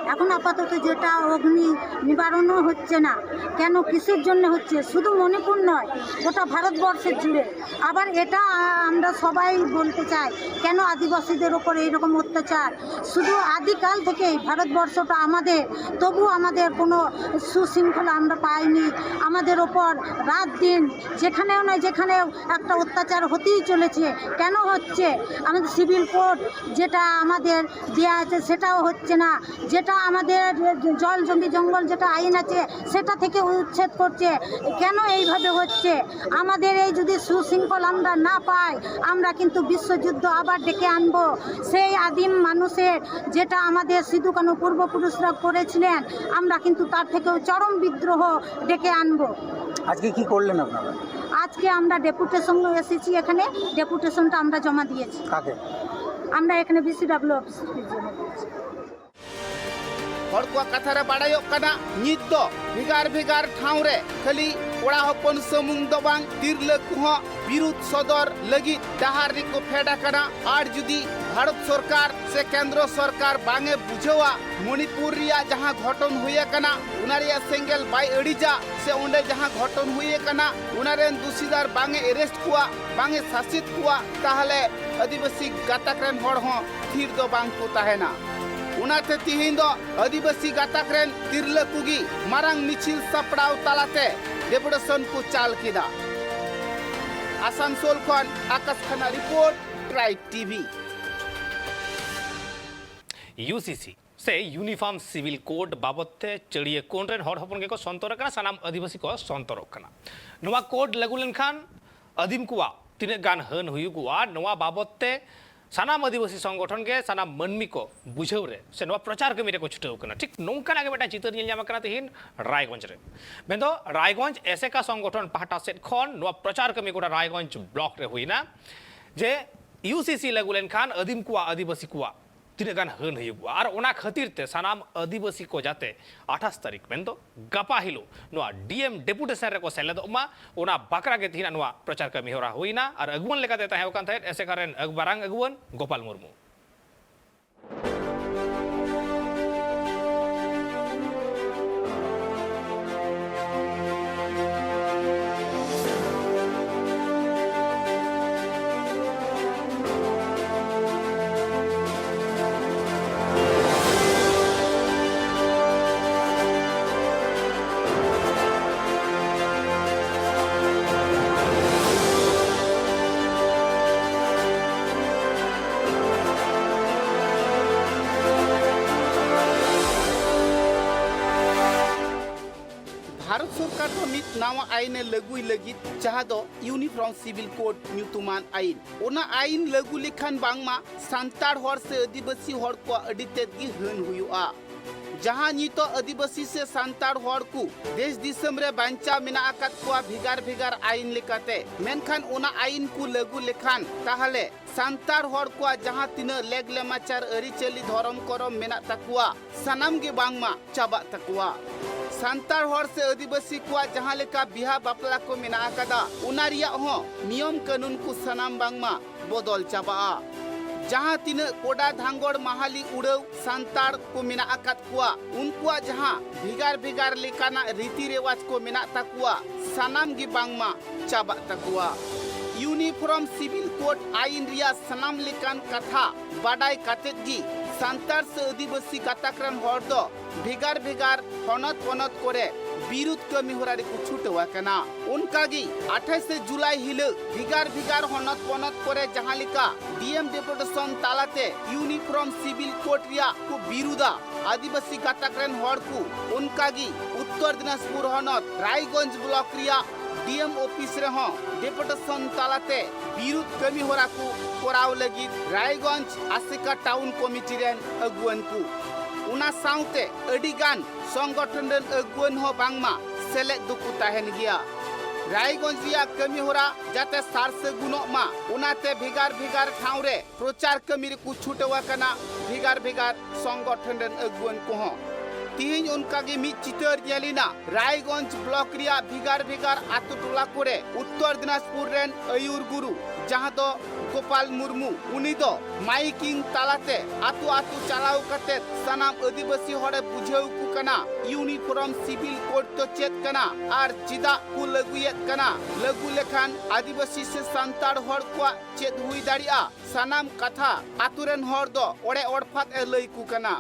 এখন আপাতত যেটা অগ্নি নিবারণও হচ্ছে না, কেন, কিসের জন্য হচ্ছে? শুধু মণিপুর নয়, গোটা ভারতবর্ষের জুড়ে। আবার এটা, আ, আমরা সবাই বলতে চাই, কেন আদিবাসীদের ওপর এইরকম অত্যাচার? শুধু আদিকাল থেকেই ভারতবর্ষটা আমাদের, তবু আমাদের কোনো সুশৃঙ্খলা আমরা পাইনি। আমাদের ওপর রাত দিন যেখানেও না যেখানেও একটা অত্যাচার হতেই চলেছে। কেন হচ্ছে? আমাদের সিভিল কোড যেটা আমাদের দেয়া আছে, সেটাও হচ্ছে না। যেটা আমাদের জল জমি জঙ্গল যেটা আইন আছে, সেটা থেকে উচ্ছেদ করছে। কেন এইভাবে হচ্ছে? আমাদের এই যদি সুশৃঙ্খল আমরা না পাই, আমরা কিন্তু বিশ্বযুদ্ধ আবার ডেকে আনবো। সেই আদিম মানুষের, যেটা আমাদের সিধু কানু পূর্বপুরুষরা করেছিলেন, আমরা কিন্তু তার থেকেও চরম বিদ্রোহ ডেকে আনবো। আজকে কি করলেন আপনারা? আজকে আমরা ডেপুটেশন এসেছি এখানে, ডেপুটেশনটা আমরা জমা দিয়েছি। কাকে? আমরা এখানে বিসিডাব্লিউ অফিসে জমা দিয়েছি। ᱦᱚᱲ ᱠᱚᱣᱟᱜ ᱠᱟᱛᱷᱟ ᱨᱮ ᱵᱟᱲᱟᱭᱚᱜ ᱠᱟᱱᱟ, ᱱᱤᱛ ᱫᱚ ᱵᱷᱮᱜᱟᱨ ᱵᱷᱮᱜᱟᱨ ᱴᱷᱟᱶ ᱨᱮ ᱠᱷᱟᱹᱞᱤ ᱠᱚᱲᱟ ᱦᱚᱯᱚᱱ ᱥᱩᱢᱩᱝ ᱫᱚ ᱵᱟᱝ, ᱛᱤᱨᱞᱟᱹ ᱠᱚᱦᱚᱸ ᱵᱤᱨᱩᱫᱷ ᱥᱚᱫᱚᱨ ᱞᱟᱹᱜᱤᱫ ᱰᱟᱦᱟᱨ ᱨᱮᱠᱚ ᱯᱷᱮᱰ ᱟᱠᱟᱱᱟ᱾ ᱟᱨ ᱡᱩᱫᱤ ᱵᱷᱟᱨᱚᱛ ᱥᱚᱨᱠᱟᱨ ᱥᱮ ᱠᱮᱱᱫᱨᱚ ᱥᱚᱨᱠᱟᱨ ᱵᱟᱝ ᱮ ᱵᱩᱡᱷᱟᱹᱣᱟ, ᱢᱚᱱᱤᱯᱩᱨ ᱨᱮᱭᱟᱜ ᱡᱟᱦᱟᱸ ᱜᱷᱚᱴᱚᱱ ᱦᱩᱭ ᱟᱠᱟᱱᱟ, ᱚᱱᱟ ᱨᱮᱭᱟᱜ ᱥᱮᱸᱜᱮᱞ ᱵᱟᱭ ᱟᱹᱲᱤᱡᱟ, ᱥᱮ ᱚᱸᱰᱮ ᱡᱟᱦᱟᱸ ᱜᱷᱚᱴᱚᱱ ᱦᱩᱭ ᱟᱠᱟᱱᱟ, ᱚᱱᱟ ᱨᱮᱱ ᱫᱩᱥᱤᱫᱟᱨ ᱵᱟᱝ ᱮ ᱮᱨᱮᱥᱴ ᱠᱚᱣᱟ, ᱵᱟᱝ ᱮ ᱥᱟᱥᱮᱛ ᱠᱚᱣᱟ, ᱛᱟᱦᱞᱮ ᱟᱹᱫᱤᱵᱟᱹᱥᱤ ᱜᱟᱛᱟᱠ ᱨᱮᱱ ᱦᱚᱲ ᱦᱚᱸ ᱛᱷᱤᱨ ᱫᱚ ᱵᱟᱝ ᱠᱚ ᱛᱟᱦᱮᱱᱟ᱾ ᱚᱱᱟᱛᱮ ᱛᱤᱦᱤᱧ ᱫᱚ ᱟᱹᱫᱤᱵᱟᱹᱥᱤ ᱜᱟᱛᱟᱠ ᱨᱮᱱ ᱛᱤᱨᱞᱟᱹ ᱠᱚᱜᱮ ᱢᱟᱨᱟᱝ ᱢᱤᱪᱷᱤᱞ ᱥᱟᱯᱲᱟᱣ ᱛᱟᱞᱟᱛᱮ ᱰᱮᱯᱩᱴᱮᱥᱚᱱ ᱠᱚ ᱪᱟᱞ ᱠᱮᱫᱟ᱾ ᱟᱥᱟᱱᱥᱳᱞ ᱠᱷᱚᱱ ᱟᱠᱟᱥ ᱠᱷᱟᱱᱟ ᱨᱤᱯᱳᱨᱴ, ᱴᱨᱟᱭᱤᱵᱽ ᱴᱤᱵᱷᱤ᱾ ᱭᱩ ᱥᱤ ᱥᱤ ᱥᱮ ᱤᱭᱩᱱᱤᱯᱷᱚᱨᱢ ᱥᱤᱵᱤᱞ ᱠᱳᱰ ᱵᱟᱵᱚᱫ ᱛᱮ ᱪᱟᱹᱲᱤᱭᱟᱹ ᱠᱳᱱ ᱨᱮᱱ ᱦᱚᱲ ᱦᱚᱯᱚᱱ ᱜᱮᱠᱚ ᱥᱚᱱᱛᱚᱨ ᱟᱠᱟᱱᱟ, ᱥᱟᱱᱟᱢ ᱟᱹᱫᱤᱵᱟᱹᱥᱤ ᱠᱚ ᱥᱚᱱᱛᱚᱨᱚᱜ ᱠᱟᱱᱟ᱾ ᱱᱚᱣᱟ ᱠᱳᱰ ᱞᱟᱹᱜᱩ ᱞᱮᱱᱠᱷᱟᱱ ᱟᱹᱫᱤᱢ ᱠᱚᱣᱟᱜ ᱛᱤᱱᱟᱹᱜ ᱜᱟᱱ ᱦᱟᱹᱱ ᱦᱩᱭᱩᱜᱚᱜᱼᱟ, ᱱᱚᱣᱟ ᱵᱟᱵᱚᱫ ᱛᱮ ᱥᱟᱱᱟᱢ ᱟᱹᱫᱤᱵᱟᱹᱥᱤ ᱥᱚᱝᱜᱚᱴᱷᱚᱱ ᱜᱮ ᱥᱟᱱᱟᱢ ᱢᱟᱹᱱᱢᱤ ᱠᱚ ᱵᱩᱡᱷᱟᱹᱣ ᱨᱮ ᱥᱮ ᱱᱚᱣᱟ ᱯᱨᱚᱪᱟᱨ ᱠᱟᱹᱢᱤ ᱨᱮᱠᱚ ᱪᱷᱩᱴᱟᱹᱣ ᱠᱟᱱᱟ᱾ ᱴᱷᱤᱠ ᱱᱚᱝᱠᱟᱱᱟᱜ ᱜᱮ ᱢᱤᱫᱴᱟᱝ ᱪᱤᱛᱟᱹᱨ ᱧᱮᱞ ᱧᱟᱢ ᱟᱠᱟᱱᱟ ᱛᱤᱦᱤᱧ ᱨᱟᱭᱜᱚᱸᱡᱽ ᱨᱮ᱾ ᱢᱮᱱᱫᱚ ᱨᱟᱭᱜᱚᱸᱡᱽ ᱮᱥᱮᱠᱟ ᱥᱚᱝᱜᱚᱴᱷᱚᱱ ᱯᱟᱦᱴᱟ ᱥᱮᱫ ᱠᱷᱚᱱ ᱱᱚᱣᱟ ᱯᱨᱚᱪᱟᱨ ᱠᱟᱹᱢᱤ ᱜᱚᱴᱟ ᱨᱟᱭᱜᱚᱸᱡᱽ ᱵᱞᱚᱠ ᱨᱮ ᱦᱩᱭᱱᱟ ᱡᱮ ᱤᱭᱩ ᱥᱤ ᱥᱤ ᱞᱟᱹᱜᱩ ᱞᱮᱱᱠᱷᱟᱱ ᱟᱹᱫᱤᱢ ᱠᱚᱣᱟᱜ, ᱟᱹᱫᱤᱵᱟᱹᱥᱤ ᱠᱚᱣᱟᱜ ᱛᱤᱱᱟᱹᱜ ᱜᱟᱱ ᱦᱟᱹᱱ ᱦᱩᱭᱩᱜᱚᱜᱼᱟ᱾ ᱟᱨ ᱚᱱᱟ ᱠᱷᱟᱹᱛᱤᱨ ᱛᱮ ᱥᱟᱱᱟᱢ ᱟᱹᱫᱤᱵᱟᱹᱥᱤ ᱠᱚ ᱡᱟᱛᱮ ᱟᱴᱷᱟᱥ ᱛᱟᱹᱨᱤᱠᱷ, ᱢᱮᱱᱫᱚ ᱜᱟᱯᱟ ᱦᱤᱞᱳᱜ ᱱᱚᱣᱟ ᱰᱤ ᱮᱢ ᱰᱮᱯᱩᱴᱮᱥᱚᱱ ᱨᱮᱠᱚ ᱥᱮᱞᱮᱫᱚᱜ ᱢᱟ, ᱚᱱᱟ ᱵᱟᱠᱷᱨᱟ ᱜᱮ ᱛᱮᱦᱮᱧᱟᱜ ᱱᱚᱣᱟ ᱯᱨᱚᱪᱟᱨ ᱠᱟᱹᱢᱤ ᱦᱚᱨᱟ ᱦᱩᱭᱱᱟ᱾ ᱟᱨ ᱟᱹᱜᱩᱣᱟᱹᱱ ᱞᱮᱠᱟᱛᱮ ᱛᱟᱦᱮᱸ ᱠᱟᱱ ᱛᱟᱦᱮᱸᱫ ᱮᱥᱮᱠᱟ ᱨᱮᱱ ᱟᱹᱜᱩ ᱢᱟᱨᱟᱝ ᱟᱹᱜᱩᱣᱟᱹᱱ ᱜᱳᱯᱟᱞ ᱢᱩᱨᱢᱩ᱾ ᱱᱟᱣᱟ ᱟᱭᱤᱱ ᱮ ᱞᱟᱹᱜᱩᱭ ᱞᱟᱹᱜᱤᱫ, ᱡᱟᱦᱟᱸ ᱫᱚ ᱤᱭᱩᱱᱤᱯᱷᱚᱨᱢ ᱥᱤᱵᱤᱞ ᱠᱳᱰ ᱧᱩᱛᱩᱢᱟᱱ ᱟᱭᱤᱱ᱾ ᱚᱱᱟ ᱟᱭᱤᱱ ᱞᱟᱹᱜᱩ ᱞᱮᱠᱷᱟᱱ ᱵᱟᱝᱢᱟ ᱥᱟᱱᱛᱟᱲ ᱦᱚᱲ ᱥᱮ ᱟᱹᱫᱤᱵᱟᱹᱥᱤ ᱦᱚᱲ ᱠᱚᱣᱟᱜ ᱟᱹᱰᱤ ᱛᱮᱫ ᱜᱮ ᱦᱟᱹᱱ ᱦᱩᱭᱩᱜᱼᱟ᱾ ᱡᱟᱦᱟᱸ ᱱᱤᱛᱚᱜ ᱟᱹᱫᱤᱵᱟᱹᱥᱤ ᱥᱮ ᱥᱟᱱᱛᱟᱲ ᱦᱚᱲ ᱠᱚ ᱫᱮᱥ ᱫᱤᱥᱚᱢ ᱨᱮ ᱵᱟᱧᱪᱟᱣ ᱢᱮᱱᱟᱜ ᱟᱠᱟᱫ ᱠᱚᱣᱟ ᱵᱷᱮᱜᱟᱨ ᱵᱷᱮᱜᱟᱨ ᱟᱭᱤᱱ ᱞᱮᱠᱟᱛᱮ, ᱢᱮᱱᱠᱷᱟᱱ ᱚᱱᱟ ᱟᱭᱤᱱ ᱠᱚ ᱞᱟᱹᱜᱩ ᱞᱮᱠᱷᱟᱱ, ᱛᱟᱦᱚᱞᱮ ᱥᱟᱱᱛᱟᱲ ᱦᱚᱲ ᱠᱚᱣᱟᱜ ᱡᱟᱦᱟᱸ ᱛᱤᱱᱟᱹᱜ ᱞᱮᱜ ᱞᱮᱢᱟᱪᱟᱨ, ᱟᱹᱨᱤᱪᱟᱹᱞᱤ, ᱫᱷᱚᱨᱚᱢ ᱠᱚᱨᱚᱢ ᱢᱮᱱᱟᱜ ᱛᱟᱠᱚᱣᱟ, ᱥᱟᱱᱟᱢ ᱜᱮ ᱵᱟᱝᱢᱟ ᱪᱟᱵᱟᱜ ᱛᱟᱠᱚᱣᱟ᱾ ᱥᱟᱱᱛᱟᱲ ᱦᱚᱲ ᱥᱮ ᱟᱹᱫᱤᱵᱟᱹᱥᱤ ᱠᱚᱣᱟᱜ ᱡᱟᱦᱟᱸ ᱞᱮᱠᱟ ᱵᱤᱦᱟ ᱵᱟᱯᱞᱟ ᱠᱚ ᱢᱮᱱᱟᱜ ᱟᱠᱟᱫᱟ, ᱚᱱᱟ ᱨᱮᱭᱟᱜ ᱦᱚᱸ ᱱᱤᱭᱚᱢ ᱠᱟᱹᱱᱩᱱ ᱠᱚ ᱥᱟᱱᱟᱢ ᱵᱟᱝᱢᱟ ᱵᱚᱫᱚᱞ ᱪᱟᱵᱟᱜᱼᱟ᱾ ᱡᱟᱦᱟᱸ ᱛᱤᱱᱟᱹᱜ ᱠᱚᱰᱟ, ᱫᱷᱟᱸᱜᱚᱲ, ᱢᱟᱦᱟᱞᱤ, ᱩᱲᱟᱹᱣ ᱥᱟᱱᱛᱟᱲ ᱠᱚ ᱢᱮᱱᱟᱜ ᱟᱠᱟᱫ ᱠᱚᱣᱟ, ᱩᱱᱠᱩᱣᱟᱜ ᱡᱟᱦᱟᱸ ᱵᱷᱮᱜᱟᱨ ᱵᱷᱮᱜᱟᱨ ᱞᱮᱠᱟᱱᱟᱜ ᱨᱤᱛᱤ ᱨᱮᱣᱟᱡᱽ ᱠᱚ ᱢᱮᱱᱟᱜ ᱛᱟᱠᱚᱣᱟ, ᱥᱟᱱᱟᱢ ᱜᱮ ᱵᱟᱝᱢᱟ ᱪᱟᱵᱟᱜ ᱛᱟᱠᱚᱣᱟ᱾ ᱤᱭᱩᱱᱤᱯᱷᱚᱨᱢ ᱥᱤᱵᱤᱞ ᱠᱳᱰ ᱟᱭᱤᱱ ᱨᱮᱭᱟᱜ ᱥᱟᱱᱟᱢ ᱞᱮᱠᱟᱱ ᱠᱟᱛᱷᱟ ᱵᱟᱰᱟᱭ ᱠᱟᱛᱮᱫ ᱜᱮ ᱥᱟᱱᱛᱟᱲ ᱥᱮ ᱟᱹᱫᱤᱵᱟᱹᱥᱤ ᱜᱟᱛᱟᱠ ᱨᱮᱱ ᱦᱚᱲ ᱫᱚ ᱵᱷᱮᱜᱟᱨ ᱵᱷᱮᱜᱟᱨ ᱦᱚᱱᱚᱛ ᱯᱚᱱᱚᱛ ᱠᱚᱨᱮ ᱵᱤᱨᱩᱫᱷ ᱠᱟᱹᱢᱤ ᱦᱚᱨᱟ ᱨᱮᱠᱚ ᱪᱷᱩᱴᱟᱹᱣ ᱟᱠᱟᱱᱟ᱾ ᱚᱱᱠᱟᱜᱮ ᱟᱴᱷᱟᱥᱮ ᱡᱩᱞᱟᱭ ᱦᱤᱞᱳᱜ ᱵᱷᱮᱜᱟᱨ ᱵᱷᱮᱜᱟᱨ ᱦᱚᱱᱚᱛ ᱯᱚᱱᱚᱛ ᱠᱚᱨᱮ ᱡᱟᱦᱟᱸ ᱞᱮᱠᱟ ᱰᱤ ᱮᱢ ᱰᱮᱯᱩᱴᱮᱥᱚᱱ ᱛᱟᱞᱟᱛᱮ ᱤᱭᱩᱱᱤᱯᱷᱚᱨᱢ ᱥᱤᱵᱤᱞ ᱠᱳᱰ ᱨᱮᱭᱟᱜ ᱠᱚ ᱵᱤᱨᱩᱫᱟ ᱟᱹᱫᱤᱵᱟᱹᱥᱤ ᱜᱟᱛᱟᱠ ᱨᱮᱱ ᱦᱚᱲ ᱠᱚ, ᱚᱱᱠᱟᱜᱮ ᱩᱛᱛᱚᱨ ᱫᱤᱱᱟᱡᱽᱯᱩᱨ ᱦᱚᱱᱚᱛ ᱨᱟᱭᱜᱚᱸᱡᱽ ᱵᱞᱚᱠ ᱨᱮᱭᱟᱜ ᱰᱤ ᱮᱢ ᱚᱯᱷᱤᱥ ᱨᱮᱦᱚᱸ ᱰᱮᱯᱩᱴᱮᱥᱚᱱ ᱛᱟᱞᱟᱛᱮ ᱵᱤᱨᱩᱫᱷ ᱠᱟᱹᱢᱤ ᱦᱚᱨᱟ ᱠᱚ ᱠᱚᱨᱟᱣ ᱞᱟᱹᱜᱤᱫ ᱨᱟᱭᱜᱚᱸᱡᱽ ᱟᱥᱮᱠᱟ ᱴᱟᱣᱩᱱ ᱠᱚᱢᱤᱴᱤ ᱨᱮᱱ ᱟᱹᱜᱩᱣᱟᱹᱱ ᱠᱚ, ᱚᱱᱟ ᱥᱟᱶᱛᱮ ᱟᱹᱰᱤ ᱜᱟᱱ ᱥᱚᱝᱜᱚᱴᱷᱚᱱ ᱨᱮᱱ ᱟᱹᱜᱩᱣᱟᱹᱱ ᱦᱚᱸ ᱵᱟᱝᱢᱟ ᱥᱮᱞᱮᱫ ᱫᱚᱠᱚ ᱛᱟᱦᱮᱱ ᱜᱮᱭᱟ᱾ ᱨᱟᱭᱜᱚᱸᱡᱽ ᱨᱮᱭᱟᱜ ᱠᱟᱹᱢᱤ ᱦᱚᱨᱟ ᱡᱟᱛᱮ ᱥᱟᱨ ᱥᱟᱹᱜᱩᱱᱚᱜ ᱢᱟ, ᱚᱱᱟᱛᱮ ᱵᱷᱮᱜᱟᱨ ᱵᱷᱮᱜᱟᱨ ᱴᱷᱟᱶ ᱨᱮ ᱯᱨᱚᱪᱟᱨ ᱠᱟᱹᱢᱤ ᱨᱮᱠᱚ ᱪᱷᱩᱴᱟᱹᱣ ᱟᱠᱟᱱᱟ ᱵᱷᱮᱜᱟᱨ ᱵᱷᱮᱜᱟᱨ ᱥᱚᱝᱜᱚᱴᱷᱚᱱ ᱨᱮᱱ ᱟᱹᱜᱩᱣᱟᱹᱱ ᱠᱚᱦᱚᱸ᱾ ᱛᱤᱦᱤᱧ ᱚᱱᱠᱟᱜᱮ ᱢᱤᱫ ᱪᱤᱛᱟᱹᱨ ᱧᱮᱞ ᱮᱱᱟ ᱨᱟᱭᱜᱚᱸᱡᱽ ᱵᱞᱚᱠ ᱨᱮᱭᱟᱜ ᱵᱷᱮᱜᱟᱨ ᱵᱷᱮᱜᱟᱨ ᱟᱛᱳ ᱴᱚᱞᱟ ᱠᱚᱨᱮ ᱩᱛᱛᱚᱨ ᱫᱤᱱᱟᱡᱽᱯᱩᱨ ᱨᱮᱱ ᱟᱹᱭᱩᱨ ᱜᱩᱨᱩ, ᱡᱟᱦᱟᱸ ᱫᱚ ᱜᱳᱯᱟᱞ ᱢᱩᱨᱢᱩ, ᱩᱱᱤ ᱫᱚ ᱢᱟᱭᱤᱠᱤᱝ ᱛᱟᱞᱟᱛᱮ ᱟᱛᱳ ᱟᱛᱳ ᱪᱟᱞᱟᱣ ᱠᱟᱛᱮ ᱥᱟᱱᱟᱢ ᱟᱹᱫᱤᱵᱟᱹᱥᱤ ᱦᱚᱲᱮ ᱵᱩᱡᱷᱟᱹᱣ ᱠᱚ ᱠᱟᱱᱟ ᱤᱭᱩᱱᱤᱯᱷᱚᱨᱢ ᱥᱤᱵᱤᱞ ᱠᱳᱰ ᱫᱚ ᱪᱮᱫ ᱠᱟᱱᱟ ᱟᱨ ᱪᱮᱫᱟᱜ ᱠᱚ ᱞᱟᱹᱜᱩᱭᱮᱫ ᱠᱟᱱᱟ, ᱞᱟᱹᱜᱩ ᱞᱮᱠᱷᱟᱱ ᱟᱹᱫᱤᱵᱟᱹᱥᱤ ᱥᱮ ᱥᱟᱱᱛᱟᱲ ᱦᱚᱲ ᱠᱚᱣᱟᱜ ᱪᱮᱫ ᱦᱩᱭ ᱫᱟᱲᱮᱭᱟᱜᱼᱟ, ᱥᱟᱱᱟᱢ ᱠᱟᱛᱷᱟ ᱟᱛᱳ ᱨᱮᱱ ᱦᱚᱲ ᱫᱚ ᱚᱲᱮ ᱚᱲᱯᱷᱟᱛ ᱮ ᱞᱟᱹᱭ ᱠᱚ ᱠᱟᱱᱟ᱾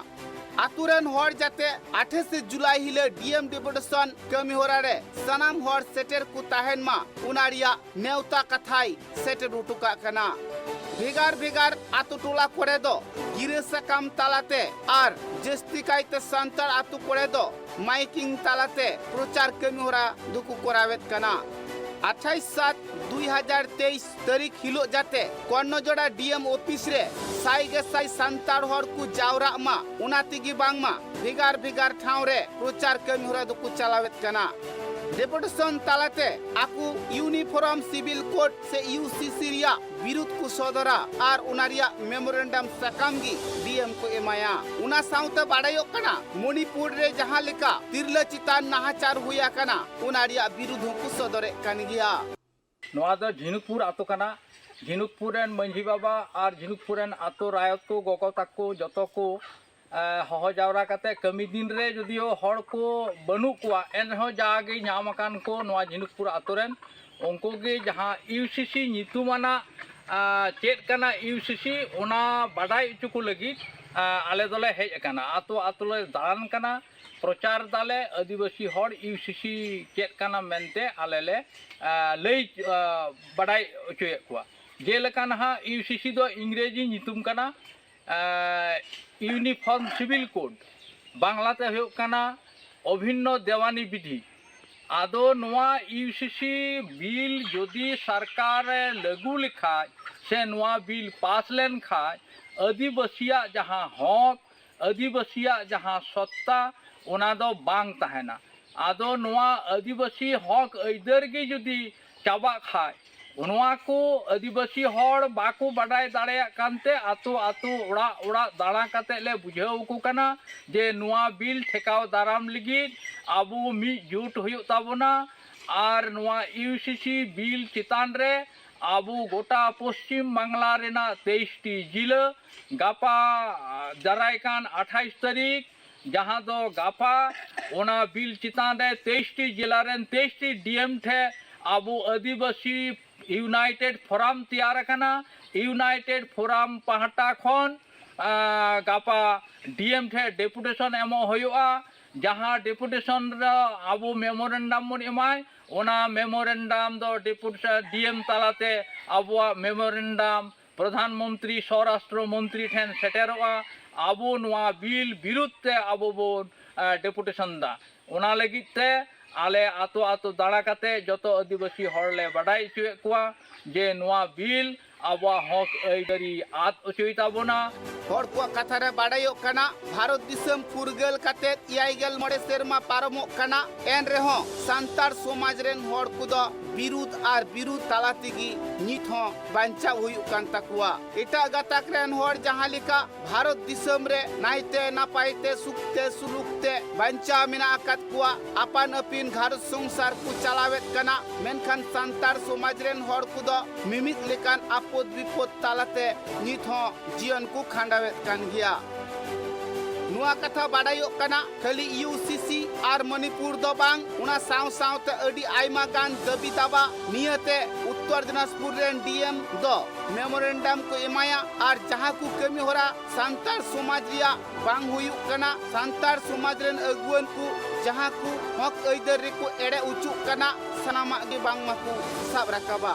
ᱟᱛᱳ ᱨᱮᱱ ᱦᱚᱲ ᱡᱟᱛᱮ ᱟᱴᱷᱟᱥᱮ ᱡᱩᱞᱟᱭ ᱦᱤᱞᱳᱜ ᱰᱤ ᱮᱢ ᱰᱮᱯᱩᱴᱮᱥᱚᱱ ᱠᱟᱹᱢᱤ ᱦᱚᱨᱟ ᱨᱮ ᱥᱟᱱᱟᱢ ᱦᱚᱲ ᱥᱮᱴᱮᱨ ᱠᱚ ᱛᱟᱦᱮᱱ ᱢᱟ, ᱚᱱᱟ ᱨᱮᱭᱟᱜ ᱱᱮᱣᱛᱟ ᱠᱟᱛᱷᱟᱭ ᱥᱮᱴᱮᱨ ᱦᱚᱴᱚ ᱠᱟᱜ ᱠᱟᱱᱟ᱾ ᱵᱷᱮᱜᱟᱨ ᱵᱷᱮᱜᱟᱨ ᱟᱛᱳ ᱴᱚᱞᱟ ᱠᱚᱨᱮ ᱫᱚ ᱜᱤᱨᱟᱹ ᱥᱟᱠᱟᱢ ᱛᱟᱞᱟᱛᱮ ᱟᱨ ᱡᱟᱹᱥᱛᱤ ᱠᱟᱭᱛᱮ ᱥᱟᱱᱛᱟᱲ ᱟᱛᱳ ᱠᱚᱨᱮ ᱫᱚ ᱢᱟᱭᱤᱠᱤᱝ ᱛᱟᱞᱟᱛᱮ ᱯᱨᱚᱪᱟᱨ ᱠᱟᱹᱢᱤ ᱦᱚᱨᱟ ᱫᱚᱠᱚ ᱠᱚᱨᱟᱣᱮᱫ ᱠᱟᱱᱟ᱾ ᱟᱴᱷᱟᱭᱤᱥ ᱥᱟᱛ ᱫᱩᱭ ᱦᱟᱡᱟᱨ ᱛᱮᱭᱤᱥ ᱛᱟᱹᱨᱤᱠᱷ ᱦᱤᱞᱚᱜ ᱡᱟᱛᱮ ᱠᱚᱨᱱᱚᱡᱚᱲᱟ ᱰᱤ ᱮᱢ ᱚᱯᱷᱤᱥ ᱨᱮ ᱥᱟᱭ ᱜᱮ ᱥᱟᱭ ᱥᱟᱱᱛᱟᱲ ᱦᱚᱲ ᱠᱚ ᱡᱟᱣᱨᱟᱜ ᱢᱟ, ᱚᱱᱟ ᱛᱮᱜᱮ ᱵᱟᱝᱢᱟ ᱵᱷᱮᱜᱟᱨ ᱵᱷᱮᱜᱟᱨ ᱴᱷᱟᱶ ᱨᱮ ᱯᱨᱚᱪᱟᱨ ᱠᱟᱹᱢᱤ ᱦᱚᱨᱟ ᱫᱚᱠᱚ ᱪᱟᱞᱟᱣᱮᱫ ᱠᱟᱱᱟ᱾ ᱰᱮᱯᱩᱴᱮᱥᱚᱱ ᱛᱟᱞᱟᱛᱮ ᱟᱠᱚ ᱤᱭᱩᱱᱤᱯᱷᱚᱨᱢ ᱥᱤᱵᱤᱞ ᱠᱳᱰ ᱥᱮ ᱤᱭᱩ ᱥᱤ ᱥᱤ ᱨᱮᱭᱟᱜ ᱵᱤᱨᱩᱫᱷ ᱠᱚ ᱥᱚᱫᱚᱨᱟ ᱟᱨ ᱚᱱᱟ ᱨᱮᱭᱟᱜ ᱢᱮᱢᱳᱨᱮᱱᱰᱟᱢ ᱥᱟᱠᱟᱢ ᱜᱮ ᱰᱤ ᱮᱢ ᱠᱚ ᱮᱢᱟᱭᱟ᱾ ᱚᱱᱟ ᱥᱟᱶᱛᱮ ᱵᱟᱰᱟᱭᱚᱜ ᱠᱟᱱᱟ, ᱢᱚᱱᱤᱯᱩᱨ ᱨᱮ ᱡᱟᱦᱟᱸ ᱞᱮᱠᱟ ᱛᱤᱨᱞᱟᱹ ᱪᱮᱛᱟᱱ ᱱᱟᱦᱟᱪᱟᱨ ᱦᱩᱭ ᱟᱠᱟᱱᱟ, ᱚᱱᱟ ᱨᱮᱭᱟᱜ ᱵᱤᱨᱩᱫᱷ ᱦᱚᱸᱠᱚ ᱥᱚᱫᱚᱨᱮᱫ ᱠᱟᱱ ᱜᱮᱭᱟ᱾ ᱱᱚᱣᱟ ᱫᱚ ᱡᱷᱤᱱᱩᱠᱯᱩᱨ ᱟᱛᱳ ᱠᱟᱱᱟ᱾ ᱡᱷᱤᱱᱩᱠᱯᱩᱨ ᱨᱮᱱ ᱢᱟᱹᱡᱷᱤ ᱵᱟᱵᱟ ᱟᱨ ᱡᱷᱤᱱᱩᱠᱯᱩᱨ ᱨᱮᱱ ᱟᱛᱳ ᱨᱟᱭᱚᱛ ᱠᱚ, ᱜᱚᱜᱚ ᱛᱟᱠᱚ, ᱡᱚᱛᱚ ᱠᱚ, ᱮ, ᱦᱚᱦᱚ ᱡᱟᱣᱨᱟ ᱠᱟᱛᱮ, ᱠᱟᱹᱢᱤ ᱫᱤᱱ ᱨᱮ ᱡᱩᱫᱤᱭᱳ ᱦᱚᱲ ᱠᱚ ᱵᱟᱹᱱᱩᱜ ᱠᱚᱣᱟ, ᱮᱱ ᱨᱮᱦᱚᱸ ᱡᱟᱜᱮ ᱧᱟᱢ ᱟᱠᱟᱱ ᱠᱚ ᱱᱚᱣᱟ ᱡᱷᱤᱱᱩᱠᱯᱩᱨ ᱟᱛᱳ ᱨᱮᱱ, ᱩᱱᱠᱩ ᱜᱮ ᱡᱟᱦᱟᱸ ᱤᱭᱩ ᱥᱤ ᱥᱤ ᱧᱩᱛᱩᱢᱟᱱᱟᱜ, ᱟ, ᱪᱮᱫ ᱠᱟᱱᱟ ᱤᱭᱩ ᱥᱤ ᱥᱤ, ᱚᱱᱟ ᱵᱟᱰᱟᱭ ᱦᱚᱪᱚ ᱠᱚ ᱞᱟᱹᱜᱤᱫ, ᱟ, ᱟᱞᱮ ᱫᱚᱞᱮ ᱦᱮᱡ ᱟᱠᱟᱱᱟ᱾ ᱟᱛᱳ ᱟᱛᱳ ᱞᱮ ᱫᱟᱬᱟᱱ ᱠᱟᱱᱟ, ᱯᱨᱚᱪᱟᱨ ᱫᱟᱞᱮ, ᱟᱹᱫᱤᱵᱟᱹᱥᱤ ᱦᱚᱲ ᱤᱭᱩ ᱥᱤ ᱥᱤ ᱪᱮᱫ ᱠᱟᱱᱟ ᱢᱮᱱᱛᱮ ᱟᱞᱮ ᱞᱮ, ᱟ, ᱞᱟᱹᱭ, ᱟ, ᱵᱟᱰᱟᱭ ᱦᱚᱪᱚᱭᱮᱫ ᱠᱚᱣᱟ᱾ ᱡᱮᱞᱮᱠᱟ ᱱᱟᱦᱟᱜ ᱤᱭᱩ ᱥᱤ ᱥᱤ ᱫᱚ ᱤᱝᱨᱮᱡᱤ ᱧᱩᱛᱩᱢ ᱠᱟᱱᱟ, ᱟ, ᱤᱭᱩᱱᱤᱯᱷᱚᱨᱢ ᱥᱤᱵᱤᱞ ᱠᱳᱰ, ᱵᱟᱝᱞᱟᱛᱮ ᱦᱩᱭᱩᱜ ᱠᱟᱱᱟ ᱚᱵᱷᱤᱱᱱᱚ ᱫᱮᱣᱟᱱᱤ ᱵᱤᱫᱷᱤ᱾ ᱟᱫᱚ ᱱᱚᱣᱟ ᱤᱭᱩ ᱥᱤ ᱥᱤ ᱵᱤᱞ ᱡᱩᱫᱤ ᱥᱚᱨᱠᱟᱨᱮ ᱞᱟᱹᱜᱩ ᱞᱮᱠᱷᱟᱡ ᱥᱮ ᱱᱚᱣᱟ ᱵᱤᱞ ᱯᱟᱥ ᱞᱮᱱᱠᱷᱟᱡ, ᱟᱹᱫᱤᱵᱟᱹᱥᱤᱭᱟᱜ ᱡᱟᱦᱟᱸ ᱦᱚᱠ, ᱟᱹᱫᱤᱵᱟᱹᱥᱤᱭᱟᱜ ᱡᱟᱦᱟᱸ ᱥᱚᱛᱛᱟ, ᱚᱱᱟ ᱫᱚ ᱵᱟᱝ ᱛᱟᱦᱮᱱᱟ᱾ ᱟᱫᱚ ᱱᱚᱣᱟ ᱟᱹᱫᱤᱵᱟᱹᱥᱤ ᱦᱚᱠ ᱟᱹᱭᱫᱟᱹᱨ ᱜᱮ ᱡᱩᱫᱤ ᱪᱟᱵᱟᱜ ᱠᱷᱟᱡ, ᱱᱚᱣᱟ ᱠᱚ ᱟᱹᱫᱤᱵᱟᱹᱥᱤ ᱦᱚᱲ ᱵᱟᱠᱚ ᱵᱟᱰᱟᱭ ᱫᱟᱲᱮᱭᱟᱜ ᱠᱟᱱᱛᱮ ᱟᱛᱳ ᱟᱛᱳ, ᱚᱲᱟᱜ ᱚᱲᱟᱜ ᱫᱟᱬᱟ ᱠᱟᱛᱮ ᱞᱮ ᱵᱩᱡᱷᱟᱹᱣ ᱟᱠᱚ ᱠᱟᱱᱟ ᱡᱮ ᱱᱚᱣᱟ ᱵᱤᱞ ᱴᱷᱮᱠᱟᱣ ᱫᱟᱨᱟᱢ ᱞᱟᱹᱜᱤᱫ ᱟᱵᱚ ᱢᱤᱫ ᱡᱩᱴ ᱦᱩᱭᱩᱜ ᱛᱟᱵᱚᱱᱟ᱾ ᱟᱨ ᱱᱚᱣᱟ ᱤᱭᱩ ᱥᱤ ᱥᱤ ᱵᱤᱞ ᱪᱮᱛᱟᱱ ᱨᱮ ᱟᱵᱚ ᱜᱚᱴᱟ ᱯᱚᱥᱪᱤᱢ ᱵᱟᱝᱞᱟ ᱨᱮᱱᱟᱜ ᱛᱮᱭᱤᱥ ᱴᱤ ᱡᱤᱞᱟᱹ, ᱜᱟᱯᱟ, ᱫᱟᱨᱟᱭ ᱠᱟᱱ ᱟᱴᱷᱟᱭᱤᱥ ᱛᱟᱹᱨᱤᱠᱷ, ᱡᱟᱦᱟᱸ ᱫᱚ ᱜᱟᱯᱟ, ᱚᱱᱟ ᱵᱤᱞ ᱪᱮᱛᱟᱱ ᱨᱮ ᱛᱮᱭᱤᱥ ᱴᱤ ᱡᱮᱞᱟ ᱨᱮᱱ ᱛᱮᱭᱤᱥ ᱴᱤ ᱰᱤ ᱮᱢ ᱴᱷᱮᱱ ᱟᱵᱚ ᱟᱹᱫᱤᱵᱟᱹᱥᱤ ᱤᱭᱩᱱᱟᱭᱴᱮᱰ ᱯᱷᱳᱨᱟᱢ ᱛᱮᱭᱟᱨ ᱟᱠᱟᱱᱟ᱾ ᱤᱭᱩᱱᱟᱭᱴᱮᱰ ᱯᱷᱳᱨᱟᱢ ᱯᱟᱦᱴᱟ ᱠᱷᱚᱱ, ᱟ, ᱜᱟᱯᱟ ᱰᱤ ᱮᱢ ᱴᱷᱮᱱ ᱰᱮᱯᱩᱴᱮᱥᱚᱱ ᱮᱢᱚᱜ ᱦᱩᱭᱩᱜᱼᱟ᱾ ᱡᱟᱦᱟᱸ ᱰᱮᱯᱩᱴᱮᱥᱚᱱ ᱨᱮ ᱟᱵᱚ ᱢᱮᱢᱳᱨᱮᱱᱰᱟᱢ ᱵᱚᱱ ᱮᱢᱟᱭ, ᱚᱱᱟ ᱢᱮᱢᱳᱨᱮᱱᱰᱟᱢ ᱫᱚ ᱰᱮᱯᱩᱴᱮᱥᱚᱱ, ᱰᱤ ᱮᱢ ᱛᱟᱞᱟᱛᱮ ᱟᱵᱚᱣᱟᱜ ᱢᱮᱢᱳᱨᱮᱱᱰᱟᱢ ᱯᱨᱚᱫᱷᱟᱱ ᱢᱚᱱᱛᱨᱤ, ᱥᱚᱨᱟᱥᱴᱨᱚ ᱢᱚᱱᱛᱨᱤ ᱴᱷᱮᱱ ᱥᱮᱴᱮᱨᱚᱜᱼᱟ᱾ ᱟᱵᱚ ᱱᱚᱣᱟ ᱵᱤᱞ ᱵᱤᱨᱩᱫᱷ ᱛᱮ ᱟᱵᱚ ᱵᱚᱱ, ᱰᱮᱯᱩᱴᱮᱥᱚᱱ ᱫᱟ᱾ ᱚᱱᱟ ᱞᱟᱹᱜᱤᱫ ᱛᱮ ᱟᱞᱮ ᱟᱛᱳ ᱟᱛᱳ ᱫᱟᱬᱟ ᱠᱟᱛᱮ ᱡᱚᱛᱚ ᱟᱹᱫᱤᱵᱟᱹᱥᱤ ᱦᱚᱲ ᱞᱮ ᱵᱟᱰᱟᱭ ᱦᱚᱪᱚᱭᱮᱫ ᱠᱚᱣᱟ ᱡᱮ ᱱᱚᱣᱟ ᱵᱤᱞ ᱟᱵᱚᱣᱟᱜ ᱦᱚᱠ ᱟᱹᱭᱫᱟᱹᱨᱤ ᱟᱫ ᱦᱚᱪᱚᱭ ᱛᱟᱵᱚᱱᱟ᱾ ᱦᱚᱲ ᱠᱚᱣᱟᱜ ᱠᱟᱛᱷᱟ ᱨᱮ ᱵᱟᱰᱟᱭᱚᱜ ᱠᱟᱱᱟ, ᱵᱷᱟᱨᱚᱛ ᱫᱤᱥᱚᱢ ᱯᱷᱩᱨᱜᱟᱹᱞ ᱠᱟᱛᱮ ᱮᱭᱟᱭ ᱜᱮᱞ ᱢᱚᱬᱮ ᱥᱮᱨᱢᱟ ᱯᱟᱨᱚᱢᱚᱜ ᱠᱟᱱᱟ, ᱮᱱ ᱨᱮᱦᱚᱸ ᱥᱟᱱᱛᱟᱲ ᱥᱚᱢᱟᱡᱽ ᱨᱮᱱ ᱦᱚᱲ ᱠᱚᱫᱚ ᱵᱤᱨᱩᱫ ᱟᱨ ᱵᱤᱨᱩᱫ ᱛᱟᱞᱟ ᱛᱮᱜᱮ ᱱᱤᱛ ᱦᱚᱸ ᱵᱟᱧᱪᱟᱣ ᱦᱩᱭᱩᱜ ᱠᱟᱱ ᱛᱟᱠᱚᱣᱟ᱾ ᱮᱴᱟᱜ ᱜᱟᱛᱟᱠ ᱨᱮᱱ ᱦᱚᱲ ᱡᱟᱦᱟᱸ ᱞᱮᱠᱟ ᱵᱷᱟᱨᱚᱛ ᱫᱤᱥᱚᱢ ᱨᱮ ᱱᱟᱭᱛᱮ ᱱᱟᱯᱟᱭ ᱛᱮ ᱥᱩᱠ ᱛᱮ ᱥᱩᱞᱩᱠ ᱛᱮ ᱵᱟᱧᱪᱟᱣ ᱢᱮᱱᱟᱜ ᱟᱠᱟᱫ ᱠᱚᱣᱟ, ᱟᱯᱟᱱ ᱟᱹᱯᱤᱱ ᱜᱷᱟᱨᱚᱸᱡᱽ ᱥᱚᱝᱥᱟᱨ ᱠᱚ ᱪᱟᱞᱟᱣᱮᱫ ᱠᱟᱱᱟ, ᱢᱮᱱᱠᱷᱟᱱ ᱥᱟᱱᱛᱟᱲ ᱥᱚᱢᱟᱡᱽ ᱨᱮᱱ ᱦᱚᱲ ᱠᱚᱫᱚ ᱢᱤᱢᱤᱫ ᱞᱮᱠᱟᱱ ᱟᱯᱚᱫ ᱵᱤᱯᱚᱫ ᱛᱟᱞᱟᱛᱮ ᱱᱤᱛ ᱦᱚᱸ ᱡᱤᱭᱚᱱ ᱠᱚ ᱠᱷᱟᱸᱰᱟᱣᱮᱫ ᱠᱟᱱ ᱜᱮᱭᱟ᱾ ᱱᱚᱣᱟ ᱠᱟᱛᱷᱟ ᱵᱟᱰᱟᱭᱚᱜ ᱠᱟᱱᱟ, ᱠᱷᱟᱹᱞᱤ ᱤᱭᱩ ᱥᱤ ᱥᱤ ᱟᱨ ᱢᱚᱱᱤᱯᱩᱨ ᱫᱚ ᱵᱟᱝ, ᱚᱱᱟ ᱥᱟᱶ ᱥᱟᱶᱛᱮ ᱟᱹᱰᱤ ᱟᱭᱢᱟ ᱜᱟᱱ ᱫᱟᱹᱵᱤ ᱫᱟᱵᱟ ᱱᱤᱭᱟᱹᱛᱮ ᱩᱛᱛᱚᱨ ᱫᱤᱱᱟᱡᱽᱯᱩᱨ ᱨᱮᱱ ᱰᱤ ᱮᱢ ᱫᱚ ᱢᱮᱢᱳᱨᱮᱱᱰᱟᱢ ᱠᱚ ᱮᱢᱟᱭᱟ ᱟᱨ ᱡᱟᱦᱟᱸ ᱠᱚ ᱠᱟᱹᱢᱤ ᱦᱚᱨᱟ ᱥᱟᱱᱛᱟᱲ ᱥᱚᱢᱟᱡᱽ ᱨᱮᱭᱟᱜ ᱵᱟᱝ ᱦᱩᱭᱩᱜ ᱠᱟᱱᱟ, ᱥᱟᱱᱛᱟᱲ ᱥᱚᱢᱟᱡᱽ ᱨᱮᱱ ᱟᱹᱜᱩᱣᱟᱹᱱ ᱠᱚ ᱡᱟᱦᱟᱸ ᱠᱚ ᱦᱚᱠ ᱟᱹᱭᱫᱟᱹᱨ ᱨᱮᱠᱚ ᱮᱲᱮ ᱚᱪᱚᱜ ᱠᱟᱱᱟ, ᱥᱟᱱᱟᱢᱟᱜ ᱜᱮ ᱵᱟᱝᱢᱟ ᱠᱚ ᱥᱟᱵ ᱨᱟᱠᱟᱵᱟ᱾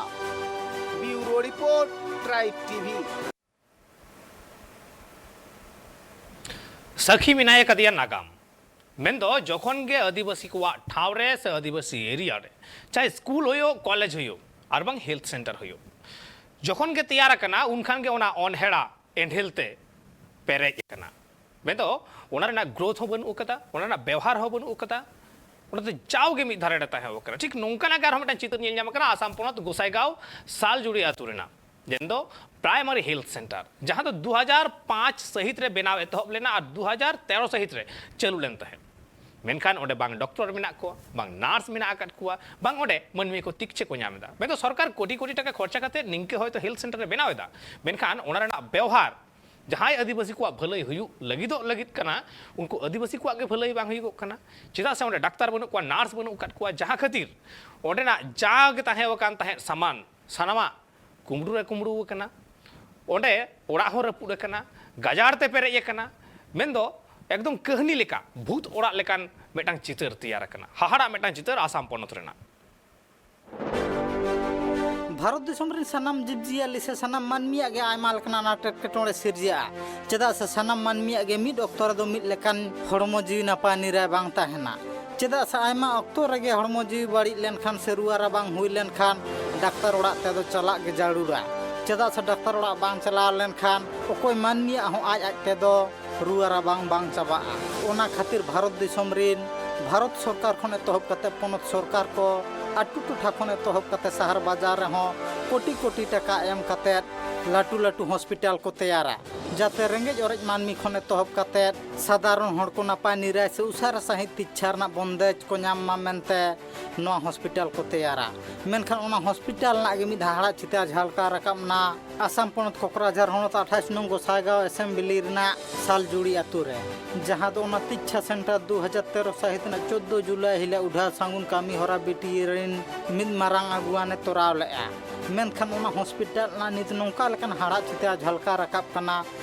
ᱵᱤᱭᱩᱨᱳ ᱨᱤᱯᱳᱨᱴ, ᱴᱨᱟᱭᱤᱵᱽ ᱴᱤ ᱵᱷᱤ᱾ ᱥᱟᱹᱠᱷᱤ ᱢᱮᱱᱟᱭ ᱟᱠᱟᱫᱮᱭᱟ ᱱᱟᱜᱟᱢ᱾ ᱢᱮᱱᱫᱚ ᱡᱚᱠᱷᱚᱱ ᱜᱮ ᱟᱹᱫᱤᱵᱟᱹᱥᱤ ᱠᱚᱣᱟᱜ ᱴᱷᱟᱶ ᱨᱮ ᱥᱮ ᱟᱹᱫᱤᱵᱟᱹᱥᱤ ᱮᱨᱤᱭᱟ ᱨᱮ, ᱪᱟᱦᱮ ᱥᱠᱩᱞ ᱦᱩᱭᱩᱜ, ᱠᱚᱞᱮᱡᱽ ᱦᱩᱭᱩᱜ, ᱟᱨ ᱵᱟᱝ ᱦᱮᱞᱛᱷ ᱥᱮᱱᱴᱟᱨ ᱦᱩᱭᱩᱜ, ᱡᱚᱠᱷᱚᱱ ᱜᱮ ᱛᱮᱭᱟᱨ ᱟᱠᱟᱱᱟ, ᱩᱱᱠᱷᱟᱱ ᱜᱮ ᱚᱱᱟ ᱚᱱᱦᱮᱲᱟ ᱮᱸᱰᱷᱮᱞ ᱛᱮ ᱯᱮᱨᱮᱡ ᱟᱠᱟᱱᱟ᱾ ᱢᱮᱱᱫᱚ ᱚᱱᱟ ᱨᱮᱱᱟᱜ ᱜᱨᱳᱛᱷ ᱦᱚᱸ ᱵᱟᱹᱱᱩᱜ ᱟᱠᱟᱫᱟ, ᱚᱱᱟ ᱨᱮᱱᱟᱜ ᱵᱮᱣᱦᱟᱨ ᱦᱚᱸ ᱵᱟᱹᱱᱩᱜ ᱟᱠᱟᱫᱟ, ᱚᱱᱟᱛᱮ ᱡᱟᱣᱜᱮ ᱢᱤᱫ ᱫᱷᱟᱨᱮ ᱨᱮ ᱛᱟᱦᱮᱸ ᱟᱠᱟᱱᱟ᱾ ᱴᱷᱤᱠ ᱱᱚᱝᱠᱟᱱᱟᱜ ᱜᱮ ᱟᱨᱦᱚᱸ ᱢᱤᱫᱴᱟᱝ ᱪᱤᱛᱟᱹᱨ ᱧᱮᱞ ᱧᱟᱢ ᱟᱠᱟᱱᱟ ᱟᱥᱟᱢ ᱯᱚᱱᱚᱛ ᱜᱚᱥᱟᱭᱜᱟᱸᱣ ᱥᱟᱞᱡᱩᱲᱤ ᱟᱹᱛᱩ ᱨᱮᱱᱟᱜ, ᱢᱮᱱᱫᱚ ᱯᱨᱟᱭᱢᱟᱨᱤ ᱦᱮᱞᱛᱷ ᱥᱮᱱᱴᱟᱨ, ᱡᱟᱦᱟᱸ ᱫᱚ ᱫᱩ ᱦᱟᱡᱟᱨ ᱯᱟᱸᱪ ᱥᱟᱹᱦᱤᱛ ᱨᱮ ᱵᱮᱱᱟᱣ ᱮᱛᱚᱦᱚᱵ ᱞᱮᱱᱟ ᱟᱨ ᱫᱩ ᱦᱟᱡᱟᱨ ᱛᱮᱨᱚ ᱥᱟᱹᱦᱤᱛ ᱨᱮ ᱪᱟᱹᱞᱩ ᱞᱮᱱ ᱛᱟᱦᱮᱸᱫ᱾ ᱢᱮᱱᱠᱷᱟᱱ ᱚᱸᱰᱮ ᱵᱟᱝ ᱰᱚᱠᱴᱚᱨ ᱢᱮᱱᱟᱜ ᱠᱚᱣᱟ, ᱵᱟᱝ ᱱᱟᱨᱥ ᱢᱮᱱᱟᱜ ᱟᱠᱟᱫ ᱠᱚᱣᱟ, ᱵᱟᱝ ᱚᱸᱰᱮ ᱢᱟᱹᱱᱢᱤ ᱠᱚ ᱛᱤᱠᱪᱷᱟᱹ ᱠᱚ ᱧᱟᱢ ᱮᱫᱟ᱾ ᱢᱮᱱᱫᱚ ᱥᱚᱨᱠᱟᱨ ᱠᱳᱴᱤ ᱠᱳᱴᱤ ᱴᱟᱠᱟ ᱠᱷᱚᱨᱪᱟ ᱠᱟᱛᱮ ᱱᱤᱝᱠᱟᱹ ᱦᱚᱭᱛᱳ ᱦᱮᱞᱛᱷ ᱥᱮᱱᱴᱟᱨ ᱮ ᱵᱮᱱᱟᱣ ᱮᱫᱟ, ᱢᱮᱱᱠᱷᱟᱱ ᱚᱱᱟ ᱨᱮᱱᱟᱜ ᱵᱮᱣᱦᱟᱨ ᱡᱟᱦᱟᱸᱭ ᱟᱹᱫᱤᱵᱟᱹᱥᱤ ᱠᱚᱣᱟᱜ ᱵᱷᱟᱹᱞᱟᱹᱭ ᱦᱩᱭᱩᱜ ᱞᱟᱹᱜᱤᱫᱚᱜ ᱞᱟᱹᱜᱤᱫ ᱠᱟᱱᱟ, ᱩᱱᱠᱩ ᱟᱹᱫᱤᱵᱟᱹᱥᱤ ᱠᱚᱣᱟᱜ ᱜᱮ ᱵᱷᱟᱹᱞᱟᱹᱭ ᱵᱟᱝ ᱦᱩᱭᱩᱜᱚᱜ ᱠᱟᱱᱟ᱾ ᱪᱮᱫᱟᱜ ᱥᱮ ᱚᱸᱰᱮ ᱰᱟᱠᱛᱟᱨ ᱵᱟᱹᱱᱩᱜ ᱠᱚᱣᱟ, ᱱᱟᱨᱥ ᱵᱟᱹᱱᱩᱜ ᱟᱠᱟᱫ ᱠᱚᱣᱟ, ᱡᱟᱦᱟᱸ ᱠᱷᱟᱹᱛᱤᱨ ᱚᱸᱰᱮᱱᱟᱜ ᱡᱟᱜᱮ ᱛᱟᱦᱮᱸ ᱟᱠᱟᱱ ᱛᱟᱦᱮᱸᱫ ᱥᱟᱢᱟᱱ, ᱥᱟᱱᱟᱢᱟᱜ ᱠᱩᱢᱵᱽᱲᱩ ᱨᱮ ᱠᱩᱢᱵᱽᱲᱩ ᱟᱠᱟᱱᱟ᱾ ᱚᱸᱰᱮ ᱚᱲᱟᱜ ᱦᱚᱸ ᱨᱟᱹᱯᱩᱫ ᱟᱠᱟᱱᱟ, ᱜᱟᱡᱟᱲ ᱛᱮ ᱯᱮᱨᱮᱡ ᱟᱠᱟᱱᱟ᱾ ᱢᱮᱱᱫᱚ ᱮᱠᱫᱚᱢ ᱠᱟᱹᱦᱱᱤ ᱞᱮᱠᱟ ᱵᱷᱩᱛ ᱚᱲᱟᱜ ᱞᱮᱠᱟᱱ ᱢᱤᱫᱴᱟᱝ ᱪᱤᱛᱟᱹᱨ ᱛᱮᱭᱟᱨ ᱟᱠᱟᱱᱟ, ᱦᱟᱦᱟᱲᱟᱜ ᱢᱤᱫᱴᱟᱝ ᱪᱤᱛᱟᱹᱨ ᱟᱥᱟᱢ ᱯᱚᱱᱚᱛ ᱨᱮᱱᱟᱜ᱾ ᱵᱷᱟᱨᱚᱛ ᱫᱤᱥᱚᱢ ᱨᱮᱱ ᱥᱟᱱᱟᱢ ᱡᱤᱵᱽᱼᱡᱤᱭᱟᱹᱞᱤ ᱥᱮ ᱥᱟᱱᱟᱢ ᱢᱟᱹᱱᱢᱤᱭᱟᱜ ᱜᱮ ᱟᱭᱢᱟ ᱞᱮᱠᱟᱱ ᱟᱱᱟᱴ ᱮᱴᱠᱮᱴᱚᱬᱮ ᱥᱤᱨᱡᱟᱹᱜᱼᱟ᱾ ᱪᱮᱫᱟᱜ ᱥᱮ ᱥᱟᱱᱟᱢ ᱢᱟᱹᱱᱢᱤᱭᱟᱜ ᱜᱮ ᱢᱤᱫ ᱚᱠᱛᱚ ᱨᱮᱫᱚ ᱢᱤᱫ ᱞᱮᱠᱟᱱ ᱦᱚᱲᱢᱚ ᱡᱤᱣᱤ ᱱᱟᱯᱟᱭ ᱱᱤᱨᱟᱭ ᱵᱟᱝ ᱛᱟᱦᱮᱱᱟ᱾ ᱪᱮᱫᱟᱜ ᱥᱮ ᱟᱭᱢᱟ ᱚᱠᱛᱚ ᱨᱮᱜᱮ ᱦᱚᱲᱢᱚ ᱡᱤᱣᱤ ᱵᱟᱹᱲᱤᱡ ᱞᱮᱱᱠᱷᱟᱱ ᱥᱮ ᱨᱩᱣᱟᱹ ᱨᱟᱵᱟᱝ ᱦᱩᱭ ᱞᱮᱱᱠᱷᱟᱱ ᱰᱟᱠᱛᱟᱨ ᱚᱲᱟᱜ ᱛᱮᱫᱚ ᱪᱟᱞᱟᱜ ᱜᱮ ᱡᱟᱹᱨᱩᱲᱟ᱾ ᱪᱮᱫᱟᱜ ᱥᱮ ᱰᱟᱠᱛᱟᱨ ᱚᱲᱟᱜ ᱵᱟᱝ ᱪᱟᱞᱟᱣ ᱞᱮᱱᱠᱷᱟᱱ ᱚᱠᱚᱭ ᱢᱟᱹᱱᱢᱤᱭᱟᱜ ᱦᱚᱸ ᱟᱡ ᱟᱡ ᱛᱮᱫᱚ ᱨᱩᱣᱟᱹ ᱨᱟᱵᱟᱝ ᱵᱟᱝ ᱪᱟᱵᱟᱜᱼᱟ᱾ ᱚᱱᱟ ᱠᱷᱟᱹᱛᱤᱨ ᱵᱷᱟᱨᱚᱛ ᱫᱤᱥᱚᱢ ᱨᱤᱱ ᱵᱷᱟᱨᱚᱛ ᱥᱚᱨᱠᱟᱨ ᱠᱷᱚᱱ ᱮᱛᱚᱦᱚᱵ ᱠᱟᱛᱮ ᱯᱚᱱᱚᱛ ᱥᱚᱨᱠᱟᱨ ᱠᱚ, ᱟᱹᱛᱩ ᱴᱚᱴᱷᱟ ᱠᱷᱚᱱ ᱮᱛᱚᱦᱚᱵ ᱠᱟᱛᱮ ᱥᱟᱦᱟᱨ ᱵᱟᱡᱟᱨ ᱨᱮᱦᱚᱸ ᱠᱳᱴᱤ ᱠᱳᱴᱤ ᱴᱟᱠᱟ ᱮᱢ ᱠᱟᱛᱮ ᱞᱟᱹᱴᱩ ᱞᱟᱹᱴᱩ ᱦᱚᱥᱯᱤᱴᱟᱞ ᱠᱚ ᱛᱮᱭᱟᱨᱟ, ᱡᱟᱛᱮ ᱨᱮᱸᱜᱮᱡ ᱚᱨᱮᱡ ᱢᱟᱹᱱᱢᱤ ᱠᱷᱚᱱ ᱮᱛᱚᱦᱚᱵ ᱠᱟᱛᱮ ᱥᱟᱫᱷᱟᱨᱚᱱ ᱦᱚᱲ ᱠᱚ ᱱᱟᱯᱟᱭ ᱱᱤᱨᱟᱭ ᱥᱮ ᱩᱥᱟᱹᱨᱟ ᱥᱟᱺᱦᱤᱡ ᱛᱤᱠᱪᱷᱟ ᱨᱮᱱᱟᱜ ᱵᱚᱱᱫᱮᱡᱽ ᱠᱚ ᱧᱟᱢ ᱢᱟ ᱢᱮᱱᱛᱮ ᱱᱚᱣᱟ ᱦᱚᱥᱯᱤᱴᱟᱞ ᱠᱚ ᱛᱮᱭᱟᱨᱟ᱾ ᱢᱮᱱᱠᱷᱟᱱ ᱚᱱᱟ ᱦᱚᱥᱯᱤᱴᱟᱞ ᱨᱮᱱᱟᱜ ᱜᱮ ᱢᱤᱫ ᱦᱟᱦᱟᱲᱟ ᱪᱤᱛᱟᱹᱨ ᱡᱷᱟᱞᱠᱟᱣ ᱨᱟᱠᱟᱵ ᱮᱱᱟ ᱟᱥᱟᱢ ᱯᱚᱱᱚᱛ ᱠᱚᱠᱨᱟᱡᱷᱟᱨ ᱦᱚᱱᱚᱛ ᱟᱴᱷᱟᱥ ᱱᱚᱝ ᱜᱚᱥᱟᱭᱜᱟᱸᱣ ᱮᱥᱮᱢᱵᱞᱤ ᱨᱮᱱᱟᱜ ᱥᱟᱞᱡᱩᱲᱤ ᱟᱛᱳ ᱨᱮ, ᱡᱟᱦᱟᱸ ᱫᱚ ᱚᱱᱟ ᱛᱤᱠᱪᱷᱟ ᱥᱮᱱᱴᱟᱨ ᱫᱩ ᱦᱟᱡᱟᱨ ᱛᱮᱨᱚ ᱥᱟᱹᱦᱤᱛ ᱨᱮᱱᱟᱜ ᱪᱳᱫᱽᱫᱳ ᱡᱩᱞᱟᱭ ᱦᱤᱞᱳᱜ ᱩᱰᱷᱟᱹᱣ ᱥᱟᱹᱜᱩᱱ ᱠᱟᱹᱢᱤ ᱦᱚᱨᱟ ᱵᱤᱴᱤ ᱨᱮᱱ ᱢᱤᱫ ᱢᱟᱨᱟᱝ ᱟᱹᱜᱩᱣᱟᱱᱮ ᱛᱚᱨᱟᱣ ᱞᱮᱫᱼᱟ᱾ ᱢᱮᱱᱠᱷᱟᱱ ᱚᱱᱟ ᱦᱚᱥᱯᱤᱴᱟᱞ ᱨᱮᱱᱟᱜ ᱱᱤᱛ ᱱᱚᱝᱠᱟ ᱞᱮᱠᱟᱱ ᱦᱟᱲᱟᱜ ᱪᱤᱛᱟᱹᱨ ᱡᱷᱟᱞᱠᱟᱣ ᱨᱟᱠᱟᱵ ᱠᱟᱱᱟ,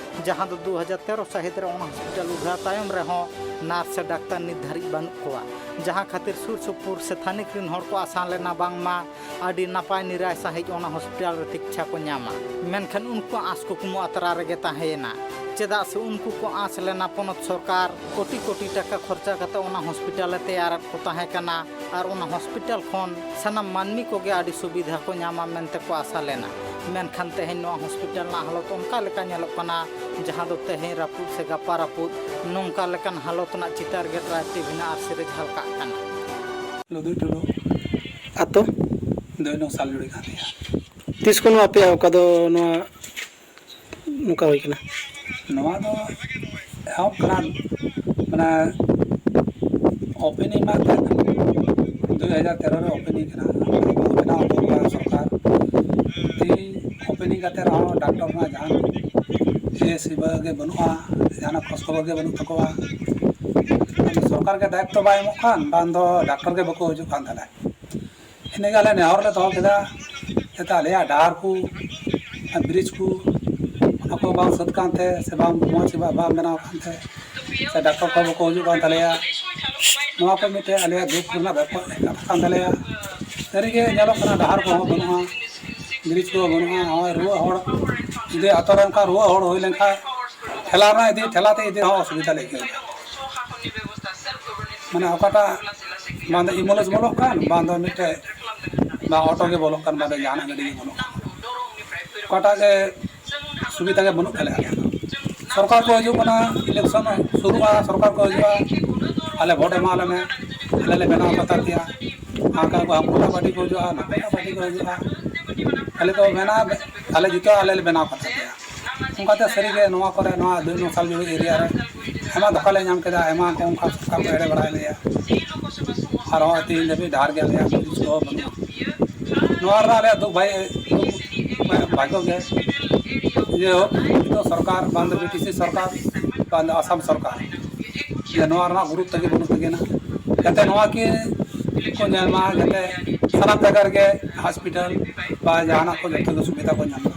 ᱡᱟᱦᱟᱸ ᱫᱚ ᱫᱩ ᱦᱟᱡᱟᱨ ᱛᱮᱨᱚ ᱥᱟᱹᱦᱤᱛ ᱨᱮ ᱚᱱᱟ ᱦᱚᱥᱯᱤᱴᱟᱞ ᱩᱰᱷᱟᱹᱣ ᱛᱟᱭᱚᱢ ᱨᱮᱦᱚᱸ ᱱᱟᱨᱥ ᱥᱮ ᱰᱟᱠᱛᱟᱨ ᱱᱤᱛ ᱫᱷᱟᱹᱨᱤᱡ ᱵᱟᱹᱱᱩᱜ ᱠᱚᱣᱟ, ᱡᱟᱦᱟᱸ ᱠᱷᱟᱹᱛᱤᱨ ᱥᱩᱨ ᱥᱩᱯᱩᱨ ᱥᱮ ᱛᱷᱟᱹᱱᱤᱠ ᱨᱤᱱ ᱦᱚᱲ ᱠᱚ ᱟᱥᱟ ᱞᱮᱱᱟ ᱵᱟᱝᱢᱟ ᱟᱹᱰᱤ ᱱᱟᱯᱟᱭ ᱱᱤᱨᱟᱭ ᱥᱟᱺᱦᱤᱡ ᱚᱱᱟ ᱦᱚᱥᱯᱤᱴᱟᱞ ᱨᱮ ᱛᱤᱠᱪᱷᱟ ᱠᱚ ᱧᱟᱢᱟ᱾ ᱢᱮᱱᱠᱷᱟᱱ ᱩᱱᱠᱩᱣᱟᱜ ᱟᱸᱥ ᱠᱩᱠᱢᱩ ᱟᱛᱨᱟ ᱨᱮᱜᱮ ᱛᱟᱦᱮᱸᱭᱮᱱᱟ᱾ ᱪᱮᱫᱟᱜ ᱥᱮ ᱩᱱᱠᱩ ᱠᱚ ᱟᱸᱥ ᱞᱮᱱᱟ ᱯᱚᱱᱚᱛ ᱥᱚᱨᱠᱟᱨ ᱠᱳᱴᱤ ᱠᱳᱴᱤ ᱴᱟᱠᱟ ᱠᱷᱚᱨᱪᱟ ᱠᱟᱛᱮ ᱚᱱᱟ ᱦᱚᱥᱯᱤᱴᱟᱞ ᱮ ᱛᱮᱭᱟᱨᱟᱫ ᱠᱚ ᱛᱟᱦᱮᱸ ᱠᱟᱱᱟ ᱟᱨ ᱚᱱᱟ ᱦᱚᱥᱯᱤᱴᱟᱞ ᱠᱷᱚᱱ ᱥᱟᱱᱟᱢ ᱢᱟᱹᱱᱢᱤ ᱠᱚᱜᱮ ᱟᱹᱰᱤ ᱥᱩᱵᱤᱫᱷᱟ ᱠᱚ ᱧᱟᱢᱟ ᱢᱮᱱᱛᱮ ᱠᱚ ᱟᱥᱟ ᱞᱮᱱᱟ᱾ ᱢᱮᱱᱠᱷᱟᱱ ᱛᱮᱦᱮᱧ ᱱᱚᱣᱟ ᱦᱚᱥᱯᱤᱴᱟᱞ ᱨᱮᱱᱟᱜ ᱦᱟᱞᱚᱛ ᱚᱱᱠᱟ ᱞᱮᱠᱟ ᱧᱮᱞᱚᱜ ᱠᱟᱱᱟ, ᱡᱟᱦᱟᱸ ᱫᱚ ᱛᱮᱦᱮᱧ ᱨᱟᱹᱯᱩᱫ ᱥᱮ ᱜᱟᱯᱟ ᱨᱟᱹᱯᱩᱫ, ᱱᱚᱝᱠᱟ ᱞᱮᱠᱟᱱ ᱦᱟᱞᱚᱛ ᱨᱮᱱᱟᱜ ᱪᱤᱛᱟᱹᱨ ᱜᱮ ᱴᱨᱟᱭᱤᱵᱽ ᱴᱤᱵᱷᱤ ᱨᱮᱱᱟᱜ ᱟᱹᱨᱥᱤ ᱨᱮ ᱡᱷᱟᱞᱠᱟᱜ ᱠᱟᱱᱟ᱾ ᱞᱩᱫᱩᱭ ᱴᱩᱰᱩ᱾ ᱟᱛᱳ? ᱫᱚᱭᱱᱚ ᱥᱟᱞᱡᱩᱲᱤ ᱠᱟᱱ ᱛᱤᱧᱟ᱾ ᱛᱤᱥ ᱠᱷᱚᱱ ᱟᱯᱮᱭᱟᱜ ᱚᱠᱟ ᱫᱚ ᱱᱚᱣᱟ ᱱᱚᱝᱠᱟ ᱦᱩᱭ ᱠᱟᱱᱟ? ᱱᱚᱣᱟ ᱫᱚ ᱮᱦᱚᱵ ᱠᱟᱱᱟ, ᱢᱟᱱᱮ, ᱳᱯᱮᱱᱤᱝ ᱢᱟ ᱮᱱᱛᱮᱫ ᱫᱩᱭ ᱦᱟᱡᱟᱨ ᱛᱮᱨᱚ ᱨᱮ ᱳᱯᱮᱱᱤᱝ ᱠᱟᱱᱟ᱾ ᱵᱮᱱᱟᱣ ᱦᱚᱴᱚ ᱠᱟᱜᱼᱟ ᱥᱚᱨᱠᱟᱨ᱾ ᱛᱮᱦᱤᱧ ᱳᱯᱮᱱᱤᱝ ᱠᱟᱛᱮ ᱨᱮᱦᱚᱸ ᱰᱟᱠᱛᱚᱨ ᱨᱮᱱᱟᱜ ᱡᱟᱦᱟᱱ ᱤᱭᱟᱹ ᱥᱮᱵᱟ ᱜᱮ ᱵᱟᱹᱱᱩᱜᱼᱟ, ᱡᱟᱦᱟᱱᱟᱜ ᱠᱷᱳᱡᱽ ᱠᱷᱚᱵᱚᱨ ᱜᱮ ᱵᱟᱹᱱᱩᱜ ᱛᱟᱠᱚᱣᱟ᱾ ᱥᱚᱨᱠᱟᱨ ᱜᱮ ᱫᱟᱭᱤᱛᱛᱚ ᱵᱟᱭ ᱮᱢᱚᱜ ᱠᱟᱱ, ᱵᱟᱝ ᱫᱚ ᱰᱟᱠᱛᱚᱨ ᱜᱮ ᱵᱟᱠᱚ ᱦᱤᱡᱩᱜ ᱠᱟᱱ ᱛᱟᱞᱮ᱾ ᱤᱱᱟᱹᱜᱮ ᱟᱞᱮ ᱱᱮᱦᱚᱨ ᱞᱮ ᱫᱚᱦᱚ ᱠᱮᱫᱟ, ᱡᱟᱛᱮ ᱟᱞᱮᱭᱟᱜ ᱰᱟᱦᱟᱨ ᱠᱚ, ᱵᱨᱤᱡᱽ ᱠᱚ, ᱚᱱᱟ ᱠᱚ ᱵᱟᱝ ᱥᱟᱹᱛ ᱠᱟᱱᱛᱮ ᱥᱮ ᱵᱟᱝ ᱢᱚᱡᱽ ᱥᱮ ᱵᱟᱝ ᱵᱮᱱᱟᱣ ᱠᱟᱱᱛᱮ ᱥᱮ ᱰᱟᱠᱛᱚᱨ ᱠᱚ ᱵᱟᱠᱚ ᱦᱤᱡᱩᱜ ᱠᱟᱱ ᱛᱟᱞᱮᱭᱟ, ᱱᱚᱣᱟ ᱠᱚ ᱢᱤᱫᱴᱮᱱ ᱟᱞᱮᱭᱟᱜ ᱫᱩᱠ ᱨᱮᱱᱟᱜ ᱵᱮᱯᱟᱨ ᱠᱟᱛᱷᱟ ᱠᱟᱱ ᱛᱟᱞᱮᱭᱟ᱾ ᱥᱟᱹᱨᱤᱜᱮ ᱧᱮᱞᱚᱜ ᱠᱟᱱᱟ, ᱰᱟᱦᱟᱨ ᱠᱚᱦᱚᱸ ᱵᱟᱹᱱᱩᱜᱼᱟ, ᱵᱨᱤᱡᱽ ᱠᱚ ᱵᱟᱹᱱᱩᱜᱼᱟ᱾ ᱱᱚᱜᱼᱚᱭ ᱨᱩᱣᱟᱹ ᱦᱚᱲ ᱡᱩᱫᱤ ᱟᱛᱳ ᱨᱮ ᱚᱱᱠᱟ ᱨᱩᱣᱟᱹ ᱦᱚᱲ ᱦᱩᱭ ᱞᱮᱱᱠᱷᱟᱱ ᱴᱷᱮᱞᱟ ᱨᱮᱱᱟᱜ ᱤᱫᱤ, ᱴᱷᱮᱞᱟ ᱛᱮ ᱤᱫᱤ ᱨᱮᱦᱚᱸ ᱚᱥᱩᱵᱤᱫᱷᱟ ᱞᱮ ᱟᱹᱭᱠᱟᱹᱣ ᱮᱫᱟ᱾ ᱢᱟᱱᱮ ᱚᱠᱟᱴᱟᱜ ᱵᱟᱝ ᱫᱚ ᱮᱢᱵᱩᱞᱮᱱᱥ ᱵᱚᱞᱚᱜ ᱠᱟᱱ, ᱵᱟᱝ ᱫᱚ ᱢᱤᱫᱴᱮᱡ ᱵᱟᱝ ᱚᱴᱳ ᱜᱮ ᱵᱚᱞᱚᱜ ᱠᱟᱱ, ᱵᱟᱝ ᱫᱚ ᱡᱟᱦᱟᱱᱟᱜ ᱜᱟᱹᱰᱤ ᱜᱮ ᱵᱚᱞᱚᱜ ᱠᱟᱱ, ᱚᱠᱟᱴᱟᱜ ᱜᱮ ᱥᱩᱵᱤᱫᱷᱟ ᱜᱮ ᱵᱟᱹᱱᱩᱜ ᱛᱟᱞᱮᱭᱟ ᱟᱞᱮᱭᱟᱜ ᱫᱚ᱾ ᱥᱚᱨᱠᱟᱨ ᱠᱚ ᱦᱤᱡᱩᱜ ᱠᱟᱱᱟ, ᱤᱞᱮᱠᱥᱚᱱ ᱥᱩᱨᱩᱜᱼᱟ, ᱥᱚᱨᱠᱟᱨ ᱠᱚ ᱦᱤᱡᱩᱜᱼᱟ, ᱟᱞᱮ ᱵᱷᱳᱴ ᱮᱢᱟ ᱞᱮ ᱢᱮ, ᱟᱞᱮ ᱞᱮ ᱵᱮᱱᱟᱣ ᱠᱟᱛᱟ ᱯᱮᱭᱟ᱾ ᱦᱟᱱᱠᱟ ᱠᱚ ᱦᱟᱱᱠᱩ ᱯᱟᱨᱴᱤ ᱠᱚ ᱦᱤᱡᱩᱜᱼᱟ, ᱱᱟᱠᱩ ᱯᱟᱨᱴᱤ ᱠᱚ ᱦᱤᱡᱩᱜᱼᱟ, ᱠᱷᱟᱹᱞᱤ ᱠᱚ ᱢᱮᱱᱟ ᱟᱞᱮ ᱡᱤᱛᱟᱹᱣ ᱟᱞᱮ ᱞᱮ ᱵᱮᱱᱟᱣ ᱠᱟᱛᱟ ᱯᱮᱭᱟ᱾ ᱚᱱᱠᱟᱛᱮ ᱥᱟᱹᱨᱤᱜᱮ ᱱᱚᱣᱟ ᱠᱚᱨᱮ, ᱱᱚᱣᱟ ᱫᱩᱭ ᱱᱚᱝ ᱥᱟᱞ ᱡᱩᱲᱤ ᱮᱨᱤᱭᱟ ᱨᱮ ᱟᱭᱢᱟ ᱫᱷᱳᱠᱟ ᱞᱮ ᱧᱟᱢ ᱠᱮᱫᱟ, ᱟᱭᱢᱟ ᱠᱚ ᱚᱱᱠᱟ ᱥᱚᱨᱠᱟᱨ ᱠᱚ ᱮᱲᱮ ᱵᱟᱲᱟᱭ ᱞᱮᱭᱟ᱾ ᱟᱨᱦᱚᱸ ᱛᱮᱦᱮᱧ ᱫᱷᱟᱹᱵᱤᱡ ᱰᱟᱦᱟᱨ ᱜᱮ ᱟᱞᱮᱭᱟᱜ ᱯᱩᱞᱤᱥ ᱠᱚ ᱵᱟᱹᱱᱩᱜᱼᱟ᱾ ᱱᱚᱣᱟ ᱨᱮᱱᱟᱜ ᱟᱞᱮᱭᱟᱜ ᱫᱩᱠ ᱵᱷᱟᱭ-, ᱫᱩᱠ ᱵᱷᱟᱜᱽᱜᱚ ᱜᱮ, ᱡᱮ ᱦᱳᱠ, ᱱᱤᱛᱚᱜ ᱥᱚᱨᱠᱟᱨ ᱵᱟᱝ ᱫᱚ ᱵᱤᱴᱤᱥᱤ ᱥᱚᱨᱠᱟᱨ, ᱵᱟᱝ ᱫᱚ ᱟᱥᱟᱢ ᱥᱚᱨᱠᱟᱨ, ᱡᱮ ᱱᱚᱣᱟ ᱨᱮᱱᱟᱜ ᱜᱩᱨᱩᱛᱛᱚ ᱜᱮ ᱵᱟᱹᱱᱩᱜ ᱛᱟᱹᱠᱤᱱᱟ, ᱡᱟᱛᱮ ᱱᱚᱣᱟ ᱠᱤ ᱠᱚ ᱧᱮᱞ ᱢᱟ, ᱡᱟᱛᱮ ᱥᱟᱱᱟᱢ ᱡᱟᱭᱜᱟ ᱨᱮᱜᱮ ᱦᱚᱥᱯᱤᱴᱟᱞ ᱵᱟ ᱡᱟᱦᱟᱱᱟᱜ ᱠᱚ ᱡᱚᱛᱚ ᱜᱮ ᱥᱩᱵᱤᱫᱷᱟ ᱠᱚ ᱧᱟᱢ ᱢᱟ᱾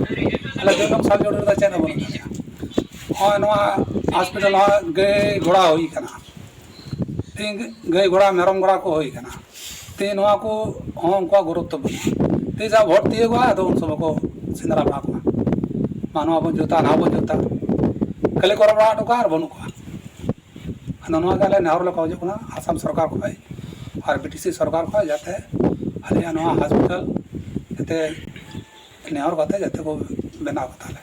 ᱟᱞᱮ ᱫᱩᱭ ᱱᱚᱝ ᱥᱟᱞ ᱡᱩᱲᱤ ᱨᱮᱫᱚ ᱪᱮᱫ ᱦᱚᱸ ᱵᱟᱹᱱᱩᱜ ᱛᱟᱞᱮᱭᱟ᱾ ᱱᱚᱜᱼᱚᱭ ᱱᱚᱣᱟ ᱦᱚᱥᱯᱤᱴᱟᱞ ᱦᱚᱸ ᱜᱟᱹᱭ ᱜᱷᱚᱲᱟ ᱦᱩᱭ ᱠᱟᱱᱟ, ᱛᱮᱦᱮᱧ ᱜᱟᱹᱭ ᱜᱷᱚᱲᱟ ᱢᱮᱨᱚᱢ ᱜᱷᱚᱲᱟ ᱠᱚ ᱦᱩᱭ ᱠᱟᱱᱟ᱾ ᱛᱮᱦᱮᱧ ᱱᱚᱣᱟ ᱠᱚ ᱦᱚᱸ ᱩᱱᱠᱩᱣᱟᱜ ᱜᱩᱨᱩᱛᱛᱚ ᱵᱟᱹᱱᱩᱜᱼᱟ᱾ ᱛᱮᱦᱮᱧ ᱡᱟ ᱵᱷᱳᱴ ᱛᱤᱭᱳᱜᱚᱜᱼᱟ, ᱟᱫᱚ ᱩᱱ ᱥᱚᱢᱚᱭ ᱠᱚ ᱥᱮᱸᱫᱽᱨᱟ ᱵᱟᱲᱟ ᱠᱚᱣᱟ, ᱢᱟ ᱱᱚᱣᱟ ᱵᱚᱱ ᱡᱩᱛᱟ, ᱱᱚᱣᱟ ᱵᱚᱱ ᱡᱩᱛᱟ, ᱠᱷᱟᱹᱞᱤ ᱠᱚ ᱨᱚᱲ ᱵᱟᱲᱟ ᱦᱚᱴᱚ ᱠᱟᱜᱼᱟ ᱟᱨ ᱵᱟᱹᱱᱩᱜ ᱠᱚᱣᱟ᱾ ᱟᱫᱚ ᱱᱚᱣᱟ ᱜᱮ ᱟᱞᱮ ᱱᱮᱦᱚᱨ ᱞᱮ ᱠᱷᱚᱡᱚᱜ ᱠᱟᱱᱟ ᱟᱥᱟᱢ ᱥᱚᱨᱠᱟᱨ ᱠᱷᱚᱡ ᱟᱨ ᱵᱤᱴᱤᱥᱤ ᱥᱚᱨᱠᱟᱨ ᱠᱷᱚᱡ, ᱡᱟᱛᱮ ᱟᱞᱮᱭᱟᱜ ᱱᱚᱣᱟ ᱦᱚᱥᱯᱤᱴᱟᱞ ᱡᱟᱛᱮ ᱱᱮᱦᱚᱨ ᱠᱟᱛᱮ ᱡᱟᱛᱮ ᱠᱚ ᱵᱮᱱᱟᱣ ᱠᱟᱛᱟ ᱞᱮ᱾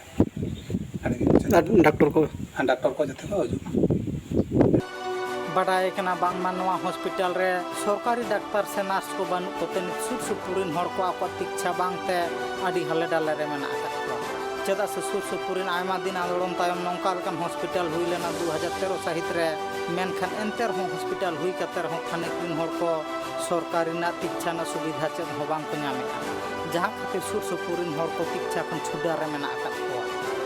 ᱟᱹᱰᱤ ᱜᱮ ᱟᱨ ᱰᱟᱠᱴᱚᱨ ᱠᱚ? ᱦᱮᱸ, ᱰᱟᱠᱴᱚᱨ ᱠᱚ ᱡᱟᱛᱮ ᱠᱚ ᱦᱤᱡᱩᱜ ᱢᱟ᱾ ᱵᱟᱰᱟᱭ ᱠᱟᱱᱟ ᱵᱟᱝᱢᱟ ᱱᱚᱣᱟ ᱦᱚᱥᱯᱤᱴᱟᱞ ᱨᱮ ᱥᱚᱨᱠᱟᱨᱤ ᱰᱟᱠᱛᱟᱨ ᱥᱮ ᱱᱟᱨᱥ ᱠᱚ ᱵᱟᱹᱱᱩᱜ ᱠᱚᱛᱮ ᱱᱤᱛ ᱥᱩᱨ ᱥᱩᱯᱩᱨ ᱨᱮᱱ ᱦᱚᱲ ᱠᱚ ᱟᱠᱚᱣᱟᱜ ᱛᱤᱠᱪᱷᱟ ᱵᱟᱝᱛᱮ ᱟᱹᱰᱤ ᱦᱟᱞᱮ ᱰᱟᱞᱮ ᱨᱮ ᱢᱮᱱᱟᱜ ᱟᱠᱟᱫ ᱠᱚᱣᱟ᱾ ᱪᱮᱫᱟᱜ ᱥᱮ ᱥᱩᱨ ᱥᱩᱯᱩᱨ ᱨᱮᱱ ᱟᱭᱢᱟ ᱫᱤᱱ ᱟᱸᱫᱳᱲᱚᱱ ᱛᱟᱭᱚᱢ ᱱᱚᱝᱠᱟ ᱞᱮᱠᱟᱱ ᱦᱚᱥᱯᱤᱴᱟᱞ ᱦᱩᱭ ᱞᱮᱱᱟ ᱫᱩ ᱦᱟᱡᱟᱨ ᱛᱮᱨᱚ ᱥᱟᱹᱦᱤᱛ ᱨᱮ, ᱢᱮᱱᱠᱷᱟᱱ ᱮᱱᱛᱮ ᱨᱮᱦᱚᱸ ᱦᱚᱥᱯᱤᱴᱟᱞ ᱦᱩᱭ ᱠᱟᱛᱮ ᱨᱮᱦᱚᱸ ᱛᱷᱟᱹᱱᱤᱛ ᱨᱮᱱ ᱦᱚᱲ ᱠᱚ ᱥᱚᱨᱠᱟᱨ ᱨᱮᱱᱟᱜ ᱛᱤᱠᱪᱷᱟ ᱨᱮᱱᱟᱜ ᱥᱩᱵᱤᱫᱷᱟ ᱪᱮᱫ ᱦᱚᱸ ᱵᱟᱝ ᱠᱚ ᱧᱟᱢᱮᱫᱼᱟ, ᱡᱟᱦᱟᱸ ᱠᱷᱟᱹᱛᱤᱨ ᱥᱩᱨ ᱥᱩᱯᱩᱨ ᱨᱮᱱ ᱦᱚᱲ ᱠᱚ ᱛᱤᱠᱪᱷᱟ ᱠᱷᱚᱱ ᱪᱷᱩᱰᱟᱨ ᱨᱮ ᱢᱮᱱᱟᱜ ᱟᱠᱟᱫ ᱠᱚᱣᱟ᱾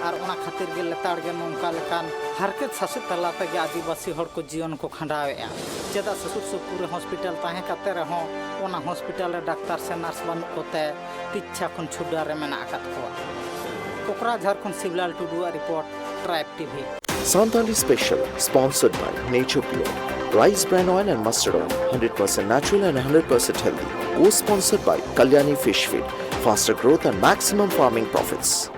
ᱟᱨ ᱚᱱᱟ ᱠᱷᱟᱹᱛᱤᱨ ᱜᱮ ᱞᱮᱛᱟᱲ ᱜᱮ ᱱᱚᱝᱠᱟ ᱞᱮᱠᱟᱱ ᱦᱟᱨᱠᱮᱛ ᱥᱟᱥᱮᱛ ᱛᱟᱞᱟ ᱛᱮᱜᱮ ᱟᱹᱫᱤᱵᱟᱹᱥᱤ ᱦᱚᱲ ᱠᱚ ᱡᱤᱭᱚᱱ ᱠᱚ ᱠᱷᱟᱸᱰᱟᱣᱮᱫᱼᱟ᱾ ᱪᱮᱫᱟᱜ ᱥᱮ ᱥᱩᱨ ᱥᱩᱯᱩᱨ ᱨᱮ ᱦᱚᱥᱯᱤᱴᱟᱞ ᱛᱟᱦᱮᱸ ᱠᱟᱛᱮ ᱨᱮᱦᱚᱸ ᱚᱱᱟ ᱦᱚᱥᱯᱤᱴᱟᱞ ᱨᱮ ᱰᱟᱠᱛᱟᱨ ᱥᱮ ᱱᱟᱨᱥ ᱵᱟᱹᱱᱩᱜ ᱠᱚᱛᱮ ᱛᱤᱠᱪᱷᱟ ᱠᱷᱚᱱ ᱪᱷᱩᱰᱟᱨ ᱨᱮ ᱢᱮᱱᱟᱜ ᱟᱠᱟᱫ ᱠᱚᱣᱟ᱾ ᱠᱚᱠᱨᱟᱡᱷᱟᱨ ᱠᱷᱚᱱ ᱥᱤᱵᱞᱟᱞ ᱴᱩᱰᱩᱣᱟᱜ report, tribe TV. Santali Special, sponsored by Nature Pure, Rice Bran Oil and Mustard Oil, hundred percent natural and hundred percent healthy. Co-sponsored by Kalyani Fish Feed, faster growth and maximum farming profits.